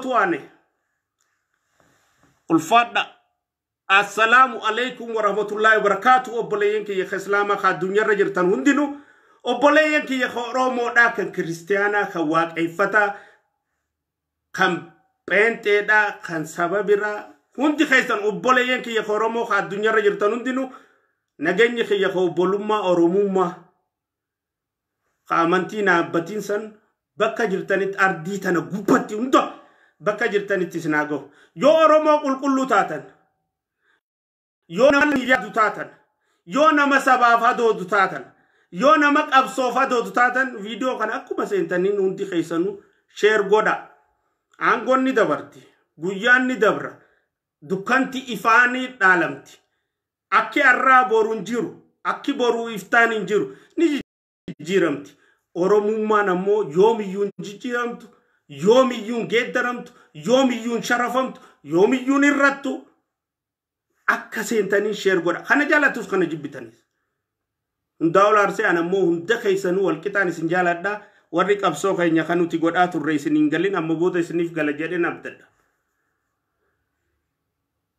Tu'ane ulfaadha. Assalaamu alaikum warahmatullaahi wabarakaatu. Obboleeyyan kiyya ka islaamaa ka addunyaarra jirtan hundinuu, obboleeyyan kiyya ka Oromoodhaa, kan kiristiyaanaa, kan waaqeffataa, kan pheenxeedhaa, kan saba biraa, hundi keessan, obboleeyyan kiyya ka Oromoo ka addunyaarra jirtan hundinuu, nageenyi kiyya ka obbolummaa Oromummaa ka amantii naabbatiin san bakka jirtanitti, ardii tana gubbatti hunda bakka jirtanitti isin haa gahu. Yoo Oromoo qulqulluu taatan, yoo nama yaadu taatan, yoo nama sabaaf hadoodu taatan, yoo nama qabsoof hadoodu taatan, viidiyoo kana akkuma seentaniin hundi keessanuu share godha. Aangoon ni dabarti, guyyaan ni dabra, dukkanti ifaanii dhaalamti. Akki arraa boru hin jiru, akki boruu iftaan hin jiru, ni jijjiiramti. Oromummaan ammoo yoomiyyuu hin jijjiiramtu, yoomiyyuu hin geeddaramtu, yoomiyyuu hin sharafamtu, yoomiyyuu hin irrattu. Akka seentanii share godha. Kana jaalatus, kana jibbitanis. Hundaa ol aarsee an ammoo hunda keessanuu walqixaan isin jaaladha. Warri qabsoo keenya kan nuti godhaa turre isin hin galin, amma booda isiniif gala jedheen abdadha.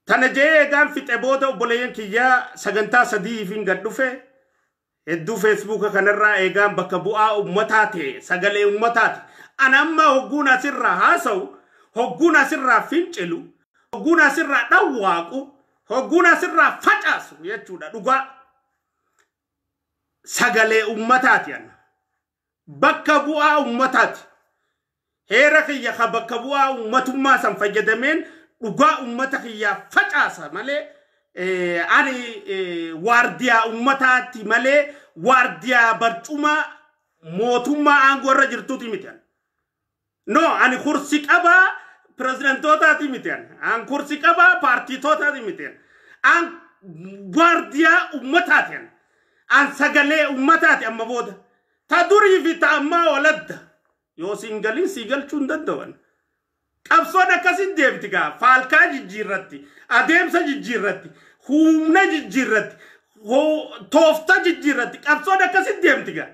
Tana jee eegaan fixe booda, obboleeyyan kiyyaa, sagantaa 3 hin gad dhufe. Hedduu Feesbuuka kanarraa eegaan bakka bu'aa ummataa ta'e, sagalee ummataati. An amma hogguun asirraa haasa'u, hogguun asirraa fincilu, hogguun asirraa dhawwaaqu, hogguun asirraa facaasu jechuudha dhugaa. Sagalee ummataati an. Bakka bu'aa ummataati. Heera kiyya ka bakka bu'aa ummatummaa san fayyadameen dhugaa ummata kiyyaa facaasa malee, ani waardiyaa ummataati malee waardiyaa barcumaa mootummaa aangoo irra jirtuuti miti. No, ani kursi qabaa pireezidantootaati miti. An kursi qabaa paartiitootaati miti. An waardiyaa ummataati. An sagalee ummataati amma booda. Ta durii fi ta ammaa waladda. Yoo siin galin sii galchuu hin danda'an. Qabsoon akkasin deemti gaa. Faalkaa jijjiirratti, adeemsa jijjiirratti, humna jijjiirratti, toofta jijjiirratti. Qabsoon akkasin deemti gaa.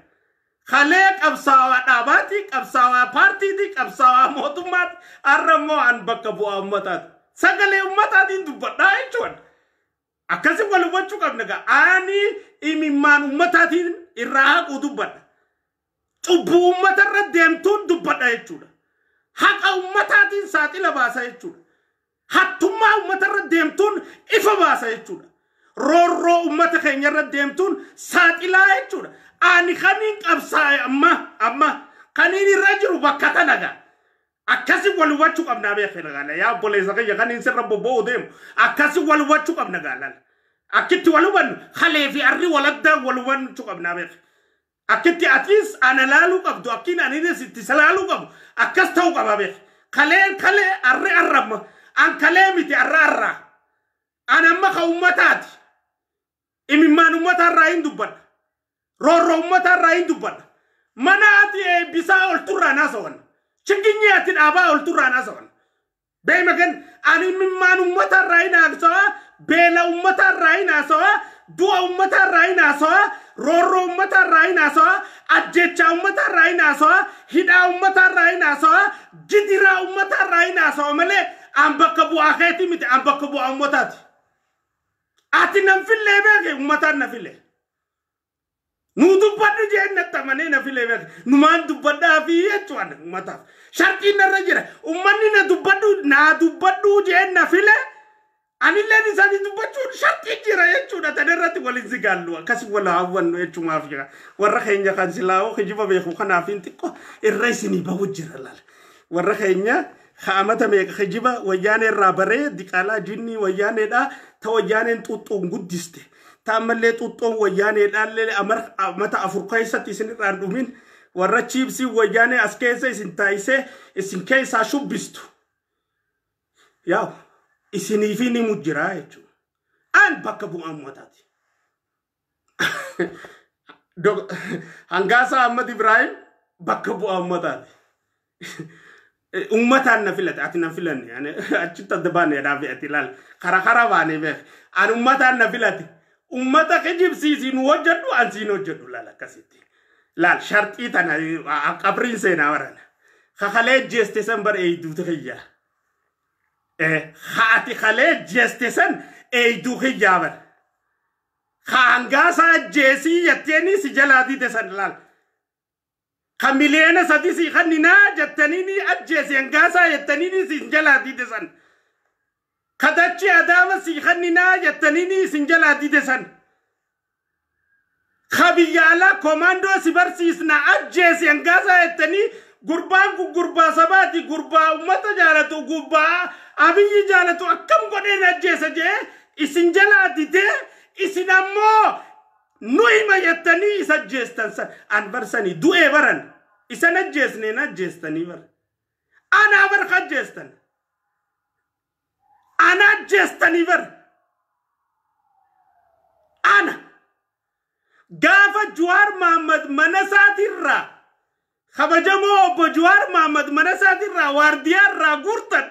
Kalee qabsaawaa dhaabaati, qabsaawaa paartiiti, qabsaawaa mootummaati. Har'a immoo an bakka bu'aa ummataati. Sagalee ummataatiin dubbadhaa jechuudha. Akkasi wal hubachuu qabna gaa. Ani imimmaan ummataatiin irraa haquu dubbadha. Cubbuu ummatarra deemtuun dubbadha jechuudha. Haqa ummataatiin saaxila baasa jechuudha. Hattummaa ummatarra deemtuun ifa baasa jechuudha. Roorroo ummata keenyarra deemtuun saaxilaa jechuudha. Ani kaniin qabsaa'e amma kaniin irra jiru bakka tana gaa. Akkasi wal hubachuu qabna beekna gaala. Yaa obboleessa kiyya, kaniin sirra bobba'uu deemu. Akkasi wal hubachuu qabna gaala. Akkitti wal hubannu kalee fi arri waladdaa wal hubachuu qabna beekna. Akkitti atis ana laaluu qabdu, akkiin aninis itti laaluu qabu akkas ta'uu qaba beek. Kaleen kalee, arri arramma. An kalee miti, arra arraa. An amma ka ummataati. Imimmaan ummataarraa hin dubbadha. Roorroo ummataarraa hin dubbadha. Mana ati eebbisaa olturraa naasawan. Chiginyii ati dhaabaa olturraa naasawan. Beema gan ani imimmaan ummataarraa hin haasawaa, beela ummataarraa hin haasawaa, du'a ummataarraa hin haasawaa, roorroo ummataarraa hin haasawaa, ajjechaa ummataarraa hin haasawaa, hidhaa ummataarraa hin haasawaa, gidiraa ummataarraa hin haasawaa malee an bakka bu'aa keetii miti, an bakka bu'aa ummataati. Ati nan fillee beeke, ummataan na filee. Nu dubbadhu jeen natti amanee na filee beeke. Numaan dubbadhaa fi jechuudha ummataaf. Sharxiin narra jira. Ummanni na dubbadhu naa dubbadhu jeen na filee. Anilleen isaanii dubbachuun sharxii jira jechuudha. Tana irratti waliin zigaallu akkasi wal hawwannu jechumaaf jira. Warra keenya kan silaa'oo kijiba beeku kanaaf hin xiqqoo irra isinii bahu jira laala. Warra keenya amata meeqa kijiba wayyaanee irraa baree, diqaalaa jinnii wayyaaneedha. Ta wayyaaneen xuuxxoon guddiste. Ta ammallee xuuxxoon wayyaaneedhaallee amata 4 keessatti isin irraan dhumin, warra chiipsii wayyaanee as keessa isin taayisee isin keessaa shubbistu. Yaa isiniifi ni mujjiraa jechuudha. An bakka bu'aa uummataati. Hangaasaa Ahmad Ibrahim bakka bu'aa uummataati. Uummataan na filate, ati na filanne, achitti adda baane dhaabe, ati ilaal karaa karaa baanee beek. Ani uummataan na filate. Uummata kijibsiisii nu hojjedhu, an siin hojjedhu laal akkasitti. Laal sharxii tana qabriin seenaa barana. Kakalee jeeste san bar eeyduutu kiyya. Haati kalee jeeste san eeyduu kiyyaaban. Hangaasaa ajjeesii jetteeni si jalaa dide san laal. Ka 3 miliyoona si kanninaa jettaniini ajjeesi hangaasaa jettaniini si jalaa dide san. Ka dachii Adaama si kanninaa jettaniini isin jalaa dide san. Ka biyya alaa komaandoo si barsiisna ajjeesi hangaasaa jettanii, gurbaan kun gurbaa sabaati, gurbaa ummata jaalatu, gurbaa Abiyyi jaalatu, akkam godheen ajjeesa jee isin jalaa didee, isin ammoo nu hima jettanii isa ajjeestan san. An barsanii du'ee baran isan ajjeesneen ajjeestanii bara anaa bar ajjeestan, ana ajjeestanii bar. Ana gaafa Juwaar Mahammad mana isaatirraa, kabajamoo obbo Juwaar Mahammad mana isaatirraa waardiyaa irraa guurtan,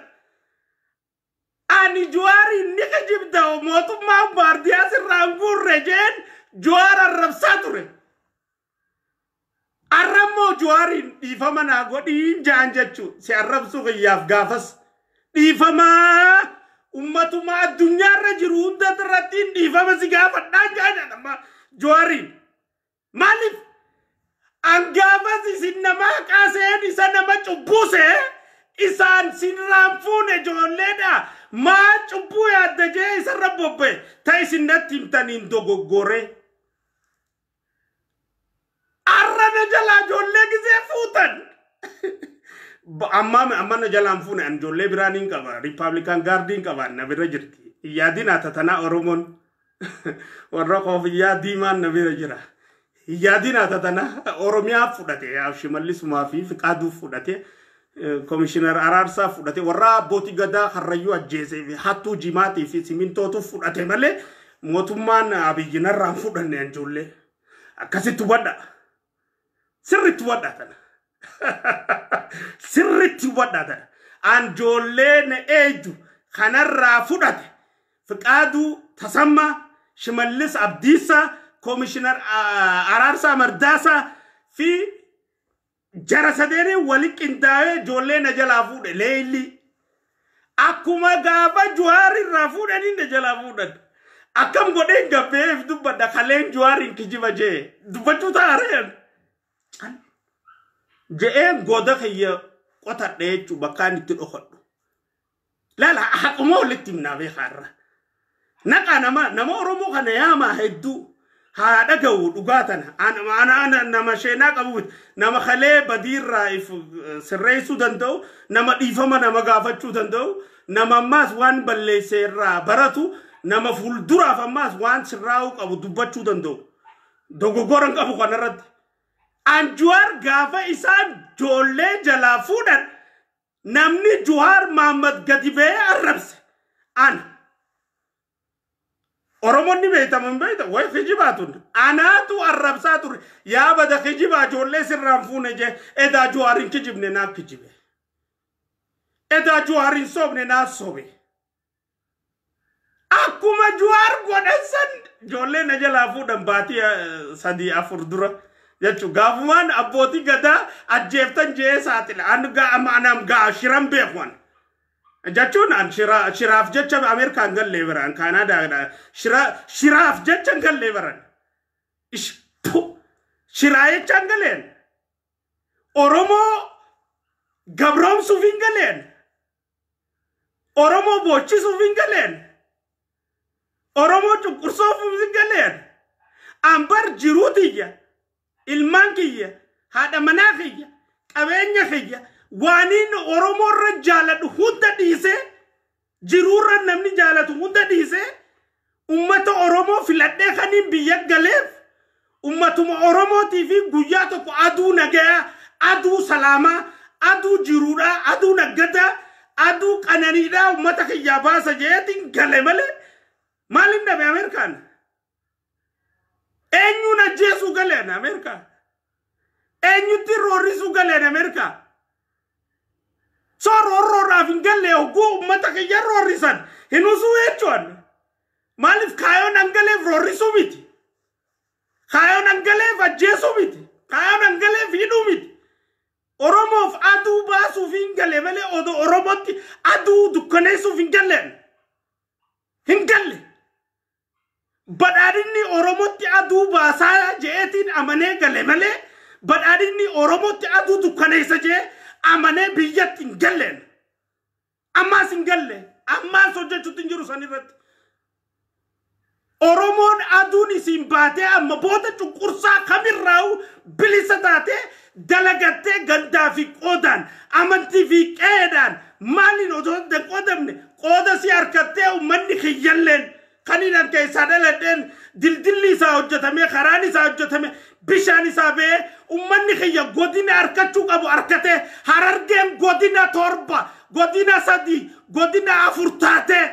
ani Juwaariin ni kijibda, mootummaan waardiyaa sirraa hin guurre jeen Juwaar arrabsaa ture. Arrammoo Juwaariin dhiifama naa godhiin jaan jechuu si arrabsuu kiyyaaf gaafas dhiifamaa ummatuma addunyaarra jiru hunda irratti dhiifama si gaafadhaan jaan amma Juwaariin. Maaliif an gaafas isin nama qaaseen isa nama cubbuse isaan sirraan fuune ijoolleedha maa cubbuu yaadda jee isarra bobba'e ta isin natti himtaniin dogoggore. Arra na jalaa ijoollee gisee fuutan. Amma amma na jalaan fuune, an ijoollee biraan hin qaba, Republican Guardiin qaba, na bira jirti. Iyyaadin tatanaa Oromoon warra koofiyyaa diimaan na bira jira. Iyyaadin tatanaa Oromiyaa fudhate, Shimallisumaa fi Fiqaaduu fudhate. Komishinar Araarsaa fudhate, warra abbootii gadaa Harrayyuu ajjeesee fi hattuu jimaatii fi simintootu fudhate malee mootummaan Abiyyi narraan fudhanne ijoollee. Akkasitti hubadha. Sirriitti hubadha tana. Sirriitti hubadha tana. An ijoollee na eeydu kanarraa fudhate. Fiqaaduu Tasammaa, Shimallis Abdiisaa, Komishinar Araarsaa Mardaasaa fi jara sadeenii wali qindaa'ee ijoollee na jalaa fuudhe leelli. Akkuma gaafa Juwaar irraa fuudhanii na jalaa fuudhan. Akkam godheen gabbeef dubbadha kaleen Juwaariin kijiba jee dubbachuu taareen. Je'een goda kiyya qotadhe jechuu bakkaan itti dhokadhu. Laala, haquma walitti himnaa beekaarra. Naqa nama Oromoo kana yaamaa hedduu haa dhaga'u dhugaa tana. Ana nama sheenaa qabu, nama kalee badiirraa if sirreessuu danda'u, nama dhiifama nama gaafachuu danda'u, nama ammaas waan balleesse irraa baratu, nama fuulduraaf ammaas waan sirraa'uu qabu dubbachuu danda'u. Dogoggoran qabu kanarratti. An Juwaar gaafa isaan ijoollee jalaa fuudhan namni Juwaar Mahammad gadi ba'ee arrabse ana. Oromoonni beektaman beekta way kijibaa tun anaatu arrabsaa ture, yaa bada kijibaa ijoollee sirraan fuune jee. Edaa Juwaar hin kijibne naaf kijibe. Edaa Juwaar hin soobne naaf sobe. Akkuma Juwaar godhan san ijoollee na jalaa fuudhan baatii 3 4 dura jechuun gaafumaan abbootii gadaa ajjeeftan jee saaxila. An gaa gaa shiran beekuan. Jechuun an shiraaf jecha Ameerikaan gallee baran, Kaanaadaadha. Shiraaf jecha hin gallee baran. Shiraa jecha hin galeen. Oromoo gabroomsuuf hin galeen. Oromoo boochisuuf hin galeen. Oromoo cunqursuuf hin galeen. Ambar jiruu tiyya, ilmaan kiyya, haadha manaa kiyya, qabeenya kiyya, waaniin Oromoo irra jaaladhu hunda dhiisee, jiruurra namni jaalatu hunda dhiisee, ummata Oromoo filadhee kaniin biyya galeef ummatuma Oromootii fi guyyaa tokko aduu nagayaa, aduu salaamaa, aduu jiruudhaa, aduu naggadaa, aduu qananiidhaa ummata kiyyaa baasa jeetiin gale malee maalin dhabe Ameerikaan? Eenyuun ajjeesuu galeen Ameerikaa? Eenyutti roorrisuu galeen Ameerikaa? So roorroodhaaf hin galle. Hogguu ummata kiyya roorrisan hin usuu jechuun maaliif? Kaayoon angaleef roorrisuu miti. Kaayoon angaleef ajjeesuu miti. Kaayoon angaleef hidhuu miti. Oromoof aduu baasuuf hin galle malee odoo Oromootti aduu dukkaneessuuf hin galleen. Hin galle. Badhaadhinni Oromootti aduu baasaa je'eetiin amanee gale malee badhaadhinni Oromootti aduu dukkaneessa je'ee amanee biyyatti hin galleen. Ammaas hin galle. Ammaas hojjechuutti hin jiru san irratti. Oromoon aduun isin baatee amma booda cunqursaa kamirraa'u bilisa taatee dalagattee gandaa fi qoodaan amantii fi qe'eedhaan maaliin osoo hin qoodamne qooda si harkattee uummanni kiyyalleen kan inni keessaa dhaladheen dildilli isaa hojjetame karaan isaa hojjetame bishaan isaa ba'ee uummanni kiyya godina harkachuu qabu harkatee Harargeen godina 7 godina 3 godina 4 taatee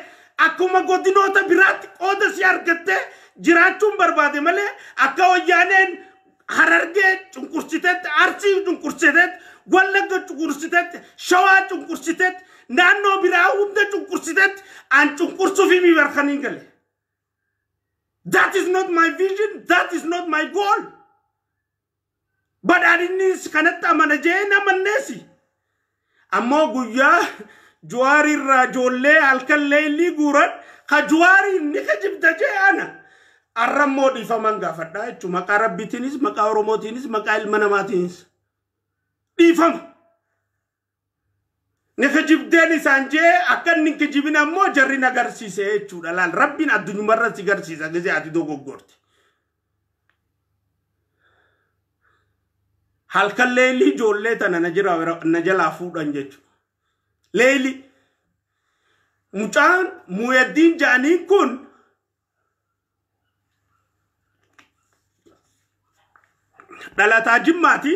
akkuma godinoota biraatti qooda si argattee jiraachuun barbaade malee akka wayyaaneen Harargee cunqursiteetti, Arsii cunqursiteetti, Wallagga cunqursiteetti, Shawaa cunqursiteetti, naannoo biraa hunda cunqursiteetti an cunqursuuf himi barkaniin gale. That is not my vision, that is not my goal. Badhaadhinnis kanatti amana jee namanneesi. Ammoo guyyaa Jawaar irraa ijoollee halkan leellii guuran ka Jawaariin ni kijibda jee ana. Arrammoo dhiifaman gaafadhaa jechuudha. Maqaa Rabbiitiinis, maqaa Oromootiinis, maqaa ilma namaatiinis. Dhiifama. Ni kijibdeen isaan jee akka inni hin kijibin ammoo jarri na agarsiise jechuudha. Laal Rabbiin addunyumarra si garsiisa gisee ati dogoggorte. Halkan leellii ijoollee tana na jalaa fuudhan jechuudha. Leelli mucaan Muuyaddiin ja'aniin kun dhalataa Jimmaati.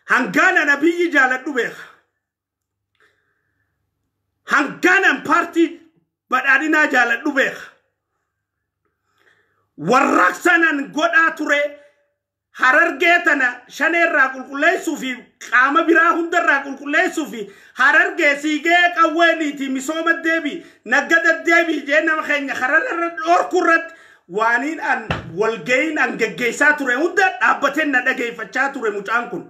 Hangaana nabiyyi jaaladhu beeka. Hangaanaan paartii badhaadhinaa jaaladhu beeka. Warraaqsanaan godhaa ture Harargee tana shaneerraa qulqulleessuu fi qaama biraa hundarraa qulqulleessuu fi Harargee siigee qawweeniiti misooma deebii naggada deebii jee nama keenya kararra dhorku irratti waaniin an walga'iin an geggeessaa ture hunda dhaabbateen na dhageeffachaa ture mucaan kun.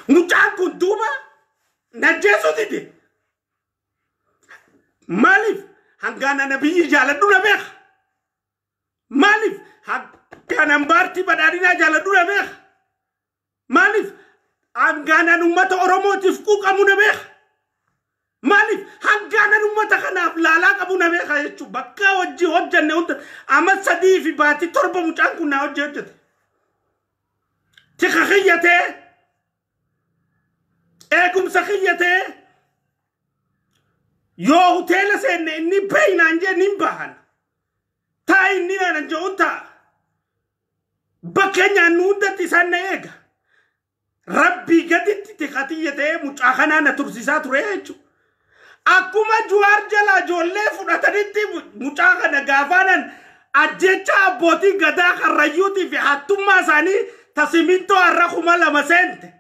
Mucaan kun duuba najjeesuu dide. Maaliif hangaana nabiyyi jaaladhu na beeka. Maaliif hangaanaan paartii badhaadhinaa jaaladhu na beeka. Maaliif hangaanaan uummata Oromootiif quuqamu na beeka. Maaliif hangaanaan uummata kanaaf laalaa qabu na beeka jechuudha. Bakka hojii hojjanne hunda amma 3 fi baatii 7 mucaan kun naa hojii hojjete. Tika kiyyatee eegumsa kiyyatee yoo hoteela seenne inni beeynaan jee nin bahan. Taa inni naan je'uun ta'a. Bakka nyaannu hundatti isaan na eega. Rabbii gaditti tikatiyya ta'ee mucaa kanaa na tursiisaa ture jechuudha. Akkuma Jawaar jalaa ijoollee fudhatanitti mucaa kana gaafaanan ajjecha abbootii gadaa karrayyuutii fi hattummaa isaanii ta simintoo har'a 2000 seente.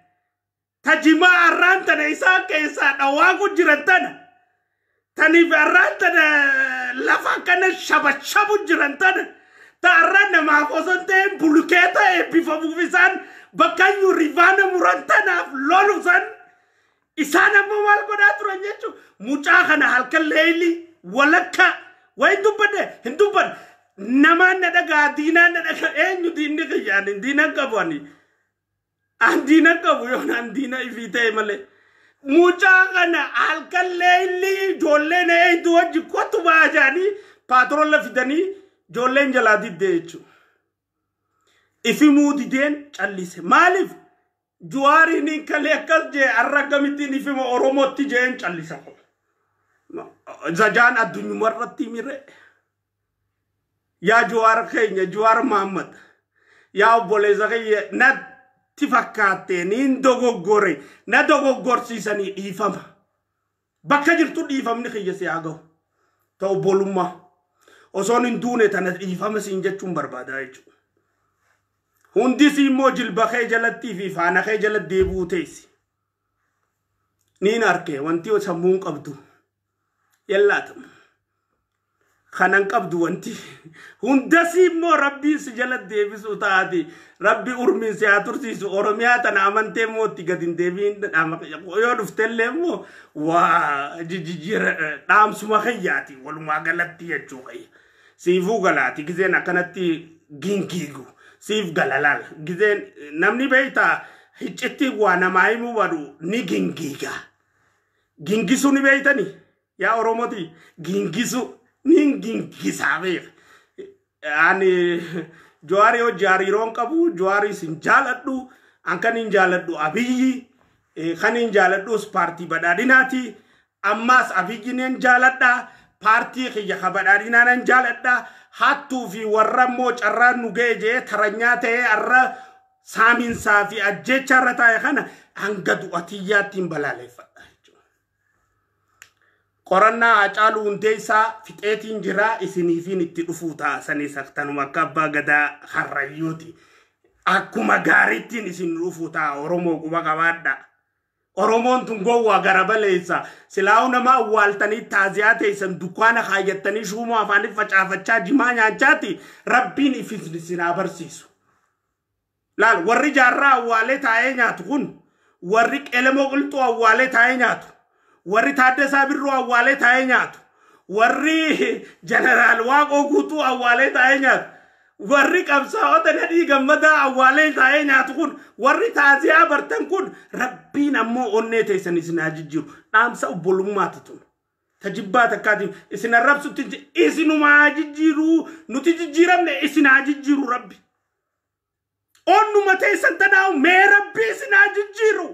Ta jimaa har'aan tana isaan keessaa dhawaa jiran tana. Taniif har'aan tana lafa akkana shabashabu jiran tana. Ta har'a namaaf osoo hin ta'in bulukeeta eebbifamuuf isaan bakkayyuu rivaana muran tanaaf lolu san isaan ammoo maal godhaa turan jechuudha. Mucaa kana halkan leelii walakka waa hin dubbadde hin dubbadde namaan na dhagaa diinaan na dhagaa eenyu diinni kiyyaan diinan qabu ani. An diinan qabu yoo an diina ifii ta'e malee. Mucaa kana halkan leelii ijoollee na eeydu wajji kottu ba'aa jedhanii paatrola fidanii ijoolleen jalaa diddee jechuudha. Ifimuu dideen callise. Maaliif? Jawaariin kalee akkas jee har'a akkamittiin ifima Oromootti jeen callisa. Zajaan addunyumarratti mire. Yaa Jawaar keenya Jawaar Mahammad. Yaa obboleessa keenya natti fakkaatte niin dogoggore na dogoggorsiisanii dhiifama. Bakka jirtu dhiifamni kiyya si haa gahu. Ta obbolummaa. Osoon hin duune tana dhiifama siin jechuun barbaada jechuudha. Hundis immoo jilba kee jalattii fi faana kee jalatti deebi'uu teessi. Niin arke wanti sammuun qabdu. Yallaatamu. Kanan qabdu wanti hundasii immoo rabbiin si jala deebisuu taati. Rabbi urmiin si haa tursiisu. Oromiyaa tana amantee immoo itti gadi hin deebiin yoo dhuftellee immoo waa jijjiira dhaamsuma kiyyaati walumaa galatti jechuu kiyya. Siifuu galaati gizeen akkanatti gingiigu siif gala laala gizeen namni beektaa hiccitti waa namaa himuu badu ni gingiiga. Gingisuu ni beektani yaa Oromooti gingisuu. Nin gingisaa beeka. Ani Jawaarii hojii hariiroon qabu, Jawaarii sin jaaladhu, an kan hin jaaladhu Abiyyi, kan hin jaaladhus paartii badhaadhinaati. Ammaas Abiyyi nin jaaladha, paartii kiyya ka badhaadhinaa nan jaaladha. Hattuu fi warra immoo carraan nu ga'e jee taranyaa ta'ee har'a saaminsaa fi ajjeechaa irra taa'e kana hanga du'atiyyaatti hin balaaleffadha. Qorannaa Haacaaluu Hundeessaa fixeetiin jira isiniifiin itti dhufuu ta'a sanii saktanuma akka abbaa gadaa harrayyuuti. Akkuma gaariittiin isin dhufuu ta'a Oromoo quba qabaadha. Oromoon tun gowwaa gara baleessa. Silaa'uu nama awwaaltanii taaziyaa teessan dukkaana kaayyattanii shuumoo afaanii facaafachaa jimaa nyaachaati rabbiin ifin isin haa barsiisu. Laal warri jaarraa awwaalee taa'ee nyaatu kun warri qelemoo qilxuu awwaalee taa'ee nyaatu. Warri Taaddasaa Birruu awwaalee taa'ee nyaatu. Warri Jeneraal Waaqoo Guutuu awwaalee taa'ee nyaatu. Warri qabsaa'ota Nadhii Gammadaa awwaalee taa'ee nyaatu kun warri taaziyaa bartan kun rabbiin ammoo onnee teessan isin haa jijjiiru. Dhaamsa obbolummaati tun. Tajibbaa takkaatiin isin arrabsutti isinuma haa jijjiiru. Nuti jijjiiramne isin haa jijjiiru rabbi. Onnuma teessan tanaa'u mee rabbi isin haa jijjiiru.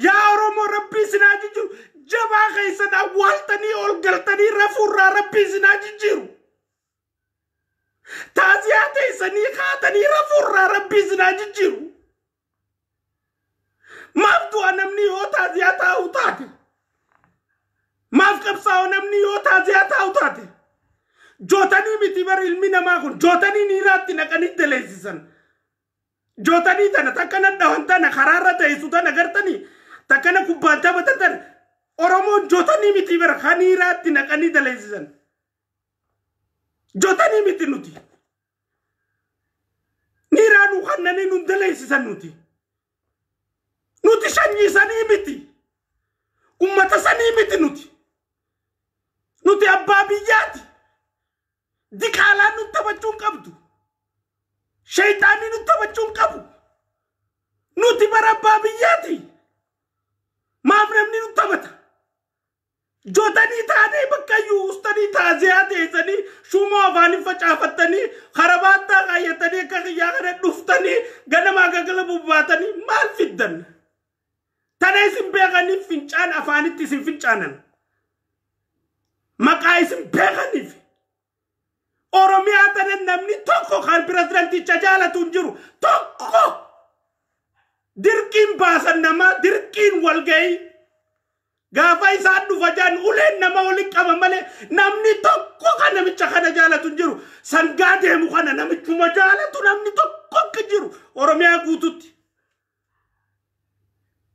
Yaa Oromoo rabbi isin haa jijjiiru. Jabaa keessan awwaaltanii ol galtanii rafuurraa rabbi isin haa jijjiiru. Taaziyaa teessanii kaatanii rafuurraa rabbi isin haa jijjiiru. Maaf du'a namni yoo taaziyaa taa'u taate? Maaf qabsaa'u namni yoo taaziyaa taa'u taate? Jootanii miti bara ilmi namaa kun jootanii niiraatti naqanii daleessisan. Jootanii tana takkana dhawan tana karaarra teessu tana gartanii takkana kubbaan taphatan tana Oromoon jootanii miti bara kaniiraatti naqanii daleessisan. Jootanii miti nuti. Niiraa nu kannanii nu daleessisan nuti. Nuti sanyii sanii miti. Ummata sanii miti nuti. Nuti abbaa biyyaati. Diqaalaan nu taphachuu hin qabdu. Shayxaanni nu taphachuu hin qabu. Nuti bara abbaa biyyaati. Maaf namni nu taphata? Jootanii taanee bakka iyyuu ustanii taaziyaa teessanii shuumoo afaanii facaafattanii karabaattaa kaayyatanii akka kiyyaa kana dhuftanii ganamaa gagala bubbaatanii maal fiddan? Tana isin beekaniif fincaan afaanitti isin fincaanan. Maqaa isin beekaniif. Oromiyaa tana namni tokko kan pirezidanticha jaalatu hin jiru tokko dirqiin baasan namaa dirqiin walga'ii. Gaafa isaan dhufa jaan uleen nama waliin qaba malee namni tokko kan namicha kana jaalatu hin jiru. Sangaa deemu kana namichuma jaalatu namni tokko akka jiru Oromiyaa guututti.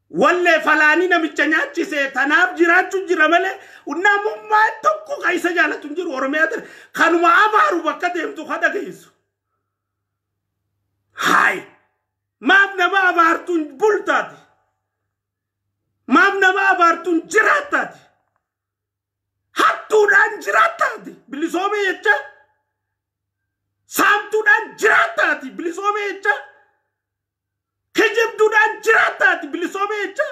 Wallee falaanii namicha nyaachise tanaaf jiraachuu jira malee namummaa tokko kan isa jaalatu hin jiru Oromiyaa tana. Kanuma abaaru bakka deemtu kan dhageessu. Haay! Maaf nama abaartuun bultaati? Maaf nama abaartuun jiraattaati? Hattuudhaan jiraattaati? Bilisoome jecha? Saamtuudhaan jiraattaati? Bilisoome jecha? Kijibduudhaan jiraattaati? Bilisoome jecha?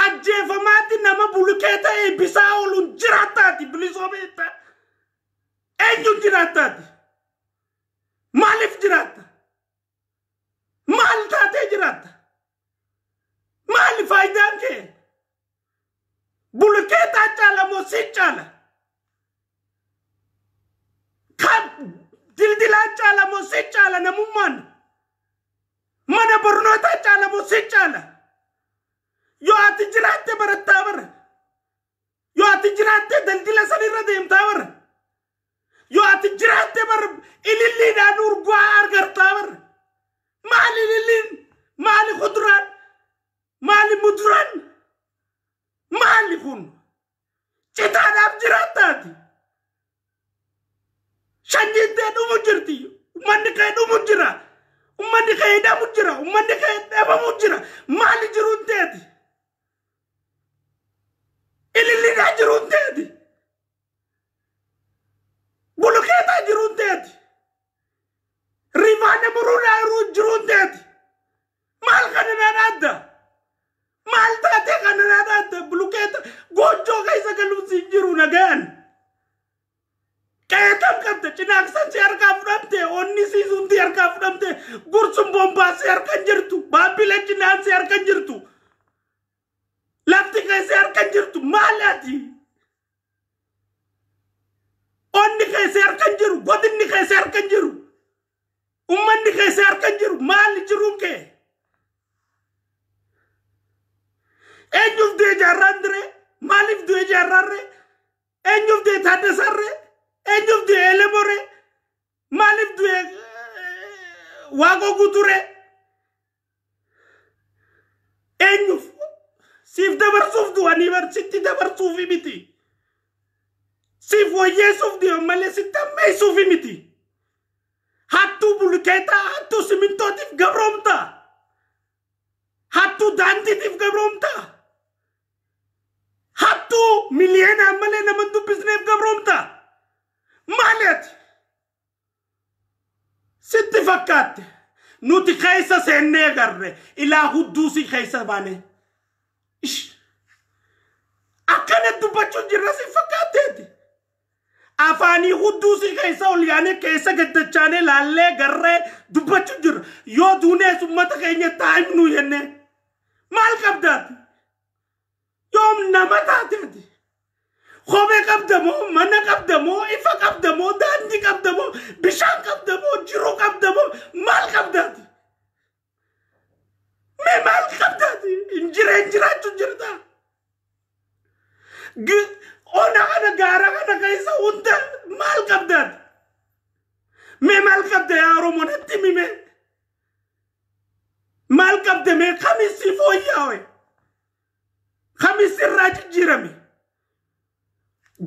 Ajjeefamaatti nama bulukee ta'e bisaa ooluun jiraattaati? Bilisoome jecha? Eenyuun jiraattaati? Maaliif jiraatta? Maal taatee jiraatta? Maali faayidaan kee? Bulkeetaa caala moo si caala? Kan dildilaa caala moo si caala namummaan? Mana barnootaa caala moo si caala? Yoo ati jiraatte barattaa bara. Yoo ati jiraatte daldila sanirra deemtaa bara. Yoo ati jiraatte bara ililliidhaan urgaa argartaa bara. Maali ililliin? Maali kuduraan? Maali muduraan? Maali kun? Citaadhaaf jiraattaati. Sanyiin tee dhumu jirti. Uummanni kee dhumu jira. Uummanni kee hidhamu jira. Uummanni kee dhabamu jira. Maali jiruun teeti? Ilillidhaa jiruun teeti. Bulukeetaa jiruun teeti. Rifaana muruudhaa jiruun teeti. Maal kana naan adda? Maal taatee kana naan adda? Bulukeeta goojjoo keessa galuun siin jiru nagaan. Qeetam qabda cinaaqsan si harkaa fudhamte onni siisuun si harkaa fudhamte gursun bombaa si harkan jirtu baabila cinaan si harkan jirtu lafti kee si harkan jirtu maal ati? Onni kee si harkan jiru godinni kee si harkan jiru ummanni kee si harkan jiru maal jiruun kee? Eenyuuf du'e jaarraan dire? Maaliif du'e jaarraarre? Eenyuuf du'e Taaddasarre? Eenyuuf du'e Elemore? Maaliif du'e Waaqoo Guuture? Eenyuuf? Siif dabarsuuf du'anii bar sitti dabarsuuf miti. Siif wayyeessuuf du'an malee sitti ammeessuuf miti. Hattuu bulukeetaa, hattuu simintootiif gabroomtaa. Hattuu daandiitiif gabroomtaa. Hattuu miliyeenaan malee nama hin dubbisneef gabroomtaa. Maali ati? Sitti fakkaatte. Nuti keessa seennee agarre ilaa hudduusii keessa baane. Ish. Akkana dubbachuun jirra si fakkaatteeti. Afaanii hudduusii keessa ol yaanee keessa gaddachaanee laallee garree dubbachuun jirra. Yoo duunees uummata keenya taa'imnu jennee. Maal qabdaati? Yoom nama taateeti? Kophee qabda moo mana qabda moo ifa qabda moo daandii qabda moo bishaan qabda moo jiruu qabda moo maal qabdaati? Mee maal qabdaati? Injireen jiraachuu jirta. Ona kana gaara kana keessa hunda maal qabdaati? Mee maal qabda yaa Oromoo natti himi mee? Maal qabda mee kamisii fooyyaawe? Kamisii irraa jijjiirame?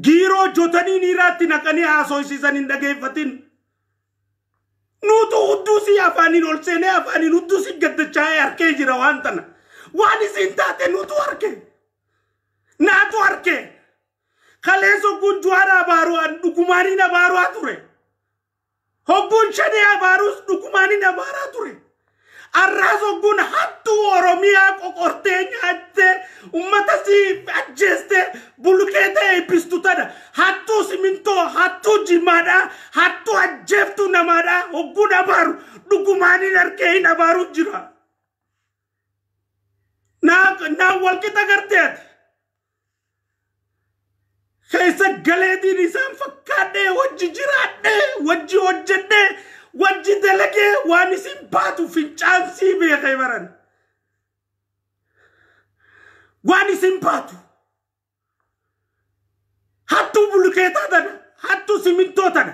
Giiroo jotanii niiraatti naqanii haasofsiisan hin dhageeffatin. Nuutu hudduusii afaaniin ol seenee afaaniin hudduusii gaddachaa'ee harkee jira waan tana. Waan isin taate nuutu harkee. Naatu harkee. Kaleessa hogguun Juwaar abaaruu dhugumaaniin abaaruwaa ture. Hogguun Shanee abaaruus dhugumaaniin abaaraa ture. Arraas hogguun hattuu Oromiyaa qoqortee nyaattee uummata si ajjeestee bulukeeta eebbistu tana hattuu simintoo hattuu jimaadhaa hattuu ajjeeftuu namaadhaa hogguun abaaru dhugumaaniin harkee hin abaaru jira. Naa walqixa gartee ati. Keessa galeetiin isaan fakkaadhee wajji jiraadhee wajji hojjedhee wajji dalagee waan isin baatu fincaansii beekee baran. Waan isin baatu. Hattuu bulukeetaa tana, hattuu simintoo tana,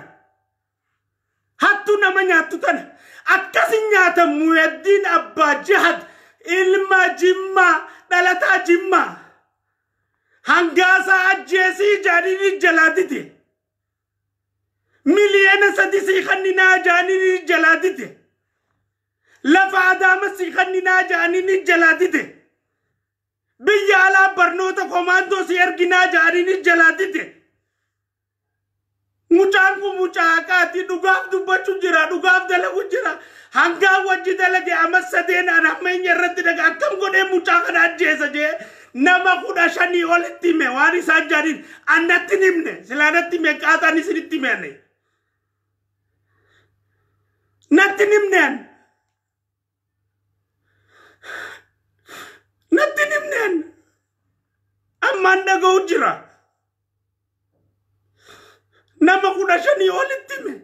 hattuu nama nyaattu tana. Akkasin nyaata Muyaddin Abbaa Jihad ilma Jimmaa dhalataa Jimmaa. Hangaasaa ajjeesii jaaniin jalaatite. Miliyoona 3 sii kanninaa jaaniin jalaatite. Lafa Adaama sii kanninaa jaaniin jalaatite. Biyya alaa barnoota komaandoo si erginaa jaaniin jalaatite. Mucaan kun mucaa haqaati dhugaaf dubbachuu jira dhugaaf dalagu jira. Hangaa wajji dalage amma sadeen an hammeenya irratti dhaga akkam godhee mucaa kana ajjeesa jee nama 15 olitti hime waan isaan jaaniin annatti hin himne silaa natti hime qaaxaan isinitti hime ani. Natti hin himne ani. Natti hin himne ani. Ammaan dhaga'u jira. Nama 15 olitti hime.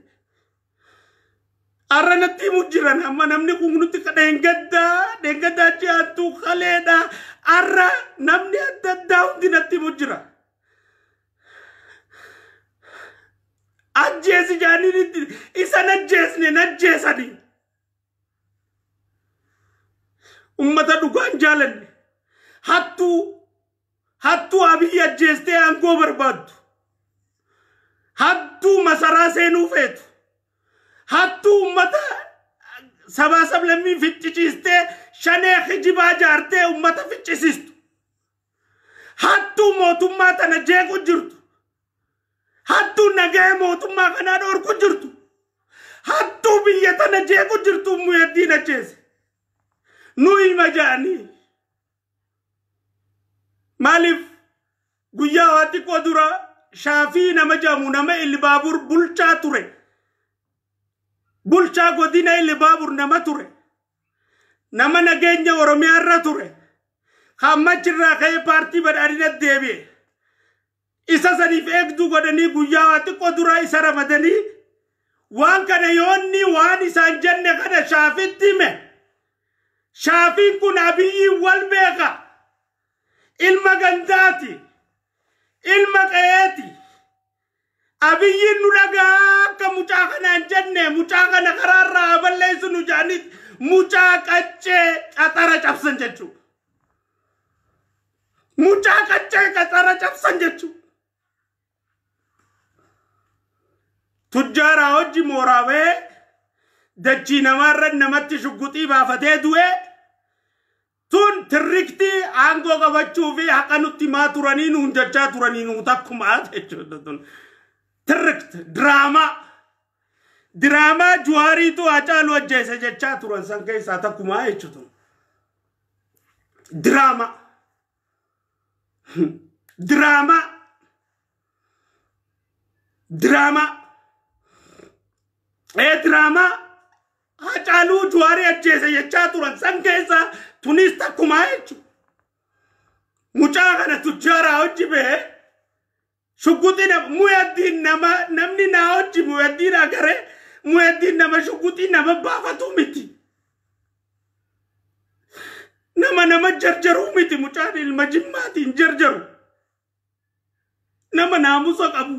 Arra natti himu jiran amma namni kun nutti dheengaddaa ji'aattuu kaleedha. Arra namni adda addaa hundi natti himu jira. Ajjeesi jaaniin isan ajjeesne najjeesanii. Ummata dhugaan jaalanne. Hattuu Abiyyi ajjeestee aangoo barbaaddu. Hattuu masaraa seenuu feetu. Hattuu uummata sabaa sablammii ficcisiistee shanee kijibaa jaartee uummata ficcisiistu. Hattuu mootummaa tana jeequ jirtu. Hattuu nagahee mootummaa kanaa dhorku jirtu. Hattuu biyya tana jeequ jirtu Muhyiddin ajjeese. Nu hima ja'anii. Maaliif guyyaa waa xiqqoo dura Shaafii nama jedhamu nama Ilbaabur bulchaa ture. Bulchaa godina Ilbaabur nama ture. Nama nageenya Oromiyaa irra ture. Hammachirraa ka'ee paartii badhaadhina deebi'e. Isa saniif eegduu godhanii guyyaa waa xiqqoo dura isa ramadanii waan kana yoonni waan isaan jenne kana Shaafitti hime. Shaafiin kun Abiyyiin wal beeka. Ilma gandaati. Ilma qe'eeti. Abiyyiin nu dhagaa akka mucaa kanaan jenne mucaa kana karaarraa balleessu nu jedhanii mucaa qaccee qaxara cabsan jechuudha. Mucaa qaccee qaxara cabsan jechuudha. Tujjaaraa hojii mooraa ba'ee dachii namaarra namatti shugguxii baafatee du'ee tun tirriktii aangoo qabachuu fi haqa nutti himaa turanii nuun jechaa turanii nuu takkumaa jechuudha tun. Tirrikt diraamaa. Diraamaa Juwaariitu Haacaaluu ajjeese jechaa turan san keessaa takkumaa jechuudha. Diraamaa. Diraamaa. Diraamaa. Diraamaa Haacaaluu Juwaarii ajjeese jechaa turan san keessaa tunis takkumaa jechuudha. Mucaa kana tujjaaraa hojii ba'ee shugguxii Muhyiddin nama namni naa hojii Muhyiddin agaree Muhyiddin nama shugguxii nama baafatu miti. Nama nama jarjaruu miti mucaan ilma jimmaatiin jarjaru. Nama naamusa qabu.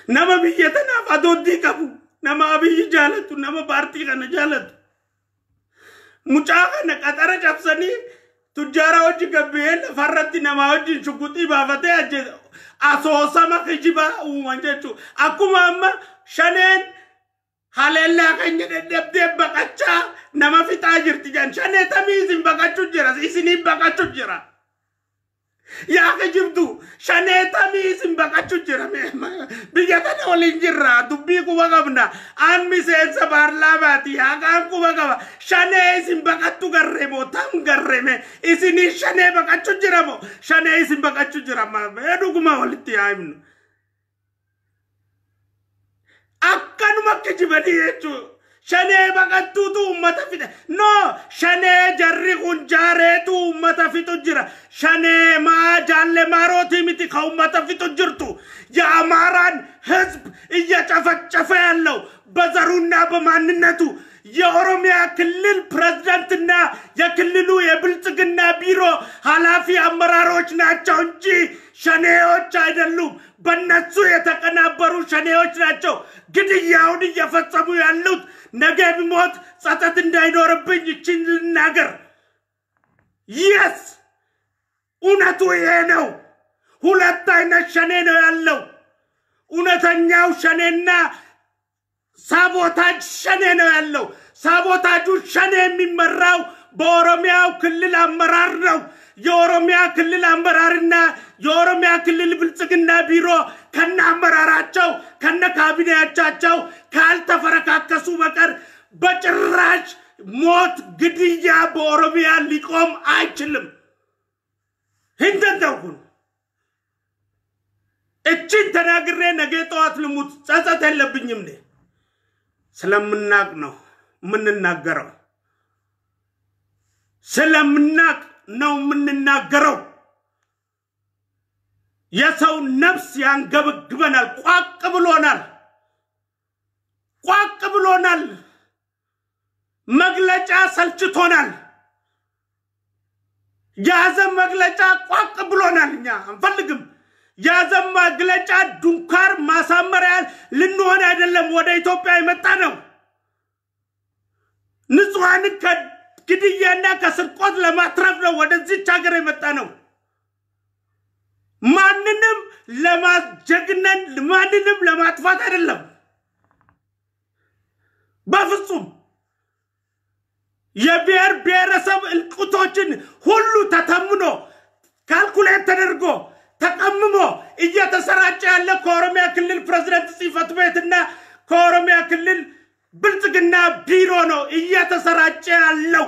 Nama biyya tanaaf adooddii qabu. Nama Abiyyi jaalatu, nama paartii kana jaalatu. Mucaa kana qaxara cabsanii tujjaara hojii gabbee lafarratti namaa wajjin shugguxii baafatee ajjeese. Asoosama kijibaa uuman jechuudha. Akkuma amma shaneen haleellaa keenya dadhabdee baqachaa nama fixaa jirti jedhan. Shanee tamii isin baqachuu jira, isiniin baqachuu jira. Yaa kijibdu shanee tamii isin baqachuu jira. Biyya tana waliin jirra dubbii quba qabna. An miseensa paarlaamaati haqaan quba qaba. Shanee isin baqattu garree moo tam garree isinii shanee baqachuu jira moo shanee isin baqachuu jira. Dhuguma walitti yaa himnu. Akkanuma kijibanii jechuudha. Shanee baqattuutu uummata fixa. No, shanee jarri kun jaareetu uummata fixu jira. Shanee maa jaalle maarootii miti ka uummata fixu jirtu. የአማራን ሕዝብ እየጨፈጨፈ ያለው በዘሩና በማንነቱ የኦሮሚያ ክልል ፕሬዝዳንትና የክልሉ የብልጽግና ቢሮ ኃላፊ አመራሮች ናቸው እንጂ ሸኔዎች አይደሉም። በእነሱ የተቀናበሩ ሸኔዎች ናቸው ግድያውን እየፈጸሙ ያሉት። ነገ ቢሞት ጸጸት እንዳይኖርብኝ ይችን ልናገር። የስ እውነቱ ይሄ ነው። ሁለት አይነት ሸኔ ነው ያለው። እውነተኛው ሸኔና ሳቦታጅ ሸኔ ነው ያለው። ሳቦታጁ ሸኔ የሚመራው በኦሮሚያው ክልል አመራር ነው። የኦሮሚያ ክልል አመራርና የኦሮሚያ ክልል ብልጽግና ቢሮ ከነ አመራራቸው ከነ ካቢኔያቸው ካልተፈረካከሱ በቀር በጭራሽ ሞት፣ ግድያ በኦሮሚያ ሊቆም አይችልም። ሂንደንተውኩን እችን ተናግሬ ነገ ጠዋት ልሙት ጸጸት የለብኝም። እኔ ስለምናቅ ነው የምንናገረው። ስለምናቅ ነው የምንናገረው። የሰው ነፍስ ያንገበግበናል። ቋቅ ብሎናል። ቋቅ ብሎናል። መግለጫ ሰልችቶናል። የሀዘን መግለጫ ቋቅ ብሎናል። እኛ አንፈልግም። የሀዘን መግለጫ ዱንካር ማሳመሪያ ልንሆን አይደለም ወደ ኢትዮጵያ የመጣ ነው። ንጹሐንን ከግድያና ከስርቆት ለማትረፍ ነው ወደዚች ሀገር የመጣ ነው። ማንንም ለማጀግነን ማንንም ለማጥፋት አይደለም። በፍጹም የብሔር ብሔረሰብ እልቂቶችን ሁሉ ተተምኖ calculate ተደርጎ ተቀምሞ እየተሰራጨ ያለ ከኦሮሚያ ክልል ፕሬዝዳንት ጽሕፈት ቤትና ከኦሮሚያ ክልል ብልጽግና ቢሮ ነው እየተሰራጨ ያለው።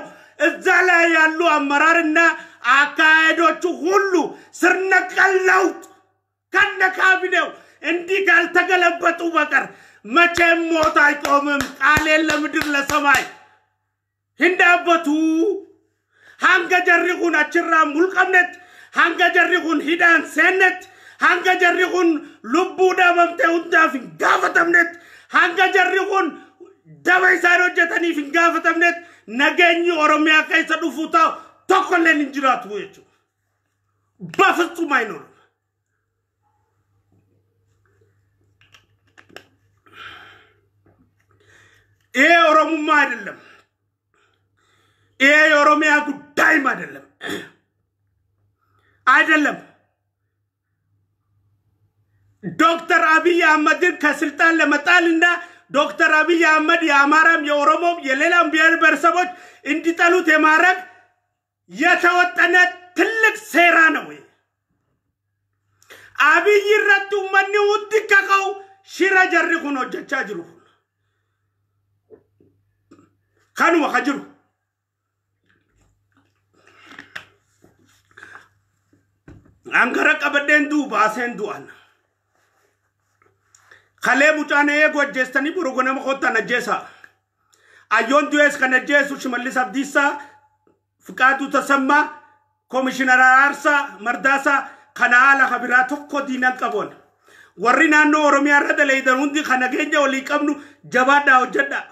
እዛ ላይ ያሉ አመራርና አካሄዶቹ ሁሉ ስር ነቀል ለውጥ ከነ ካቢኔው እንዲህ ካልተገለበጡ በቀር መቼም ሞት አይቆምም። ቃሌን ለምድር ለሰማይ hin dhaabbatu hanga jarri kun achirraa mulqamnetti, hanga jarri kun hidhaan seennetti, hanga jarri kun lubbuu dhabamte hundaaf hin gaafatamnetti, hanga jarri kun daba isaan hojjetaniif hin gaafatamnetti nageenyi Oromiyaa keessa dhufuu ta'u tokkolleen hin jiraatu jechuudha. በፍጹም አይኖርም። ይሄ ኦሮሙማ አይደለም። ይሄ የኦሮሚያ ጉዳይም አይደለም አይደለም። ዶክተር አብይ አህመድን ከስልጣን ለመጣልና ዶክተር አብይ አህመድ የአማራም የኦሮሞም የሌላም ብሔር ብሔረሰቦች እንዲጠሉት የማድረግ የተወጠነ ትልቅ ሴራ ነው። አብይ irratti uummanni hundi kaka'u shira jarri kun hojjechaa jiru kun kanuma ka jiru. Angara qabadheen du'u baaseen du'an. Kalee mucaan eegu ajjeestanii boru ganama kottaan ajjeesaa. Ayyoon du'ees kan ajjeesu Shimallis Abdiisaa, Fiqaaduu Tasammaa, Komishinar Araarsaa, Mardaasaa kana haala kabiraa tokko diinan qaboon. Warri naannoo Oromiyaa irra daleeydan hundi kan nageenya walii qabnu jabaadhaa hojjedhaa.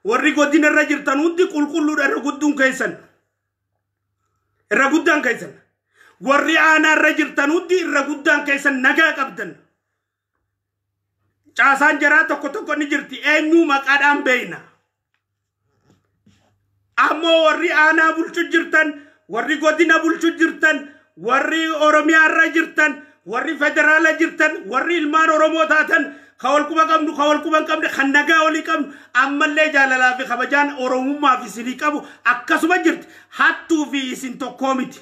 Warri godina irra jirtan hundi qulqulluudha irra gudduun keessan. Irra guddaan keessan. Warri aanaa irra jirtan hundi irra guddaan keessan nagaa qabdan. Caasaan jaraa tokko tokko ni jirti. Eenyu maqaadhaan beeyna. Ammoo warri aanaa bulchu jirtan, warri godina bulchu jirtan, warri Oromiyaa irra jirtan, warri federaala jirtan, warri ilmaan Oromoo taatan ka wal quba qabnu, ka wal quba hin qabne, kan nagaa walii qabnu, ammallee jaalalaa fi kabajaan Oromummaa fi isinii qabu akkasuma jirti. Hattuu fi isin tokkoo miti.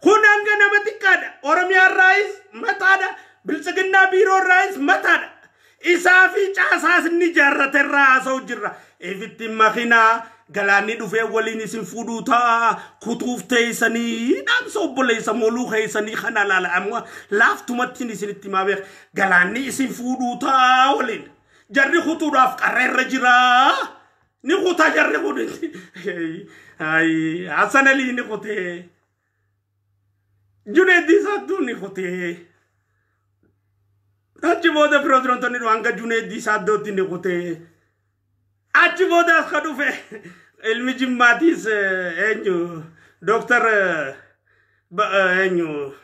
Kun hanga nama xiqqaadha. Oromiyaa irraayis mataadha. Biltsiginnaa biiroo irraayis mataadha. Isaa fi caasaas inni jaarrate irraa haasa'u jirra. Ifitti makinaa galaanni dhufee waliin isin fuudhuu ta'a. Kutuuf teessanii dhaamsa obboleessa moluu keessanii kana laala. Amma laaftumatti isinitti himaa beeka. Galaanni isin fuudhuu ta'a waliin. Jarri kutuudhaaf qarra irra jira. Ni kutaa jarri kun. Hassan Alii ni kutee. Junaid Saadduu ni kutee. Achi booda pirezidaantonni hanga Junaid Saaddootti ni kutee. Achi booda as ka dhufe ilmi Jimmaatiis eenyu Dooktar eenyu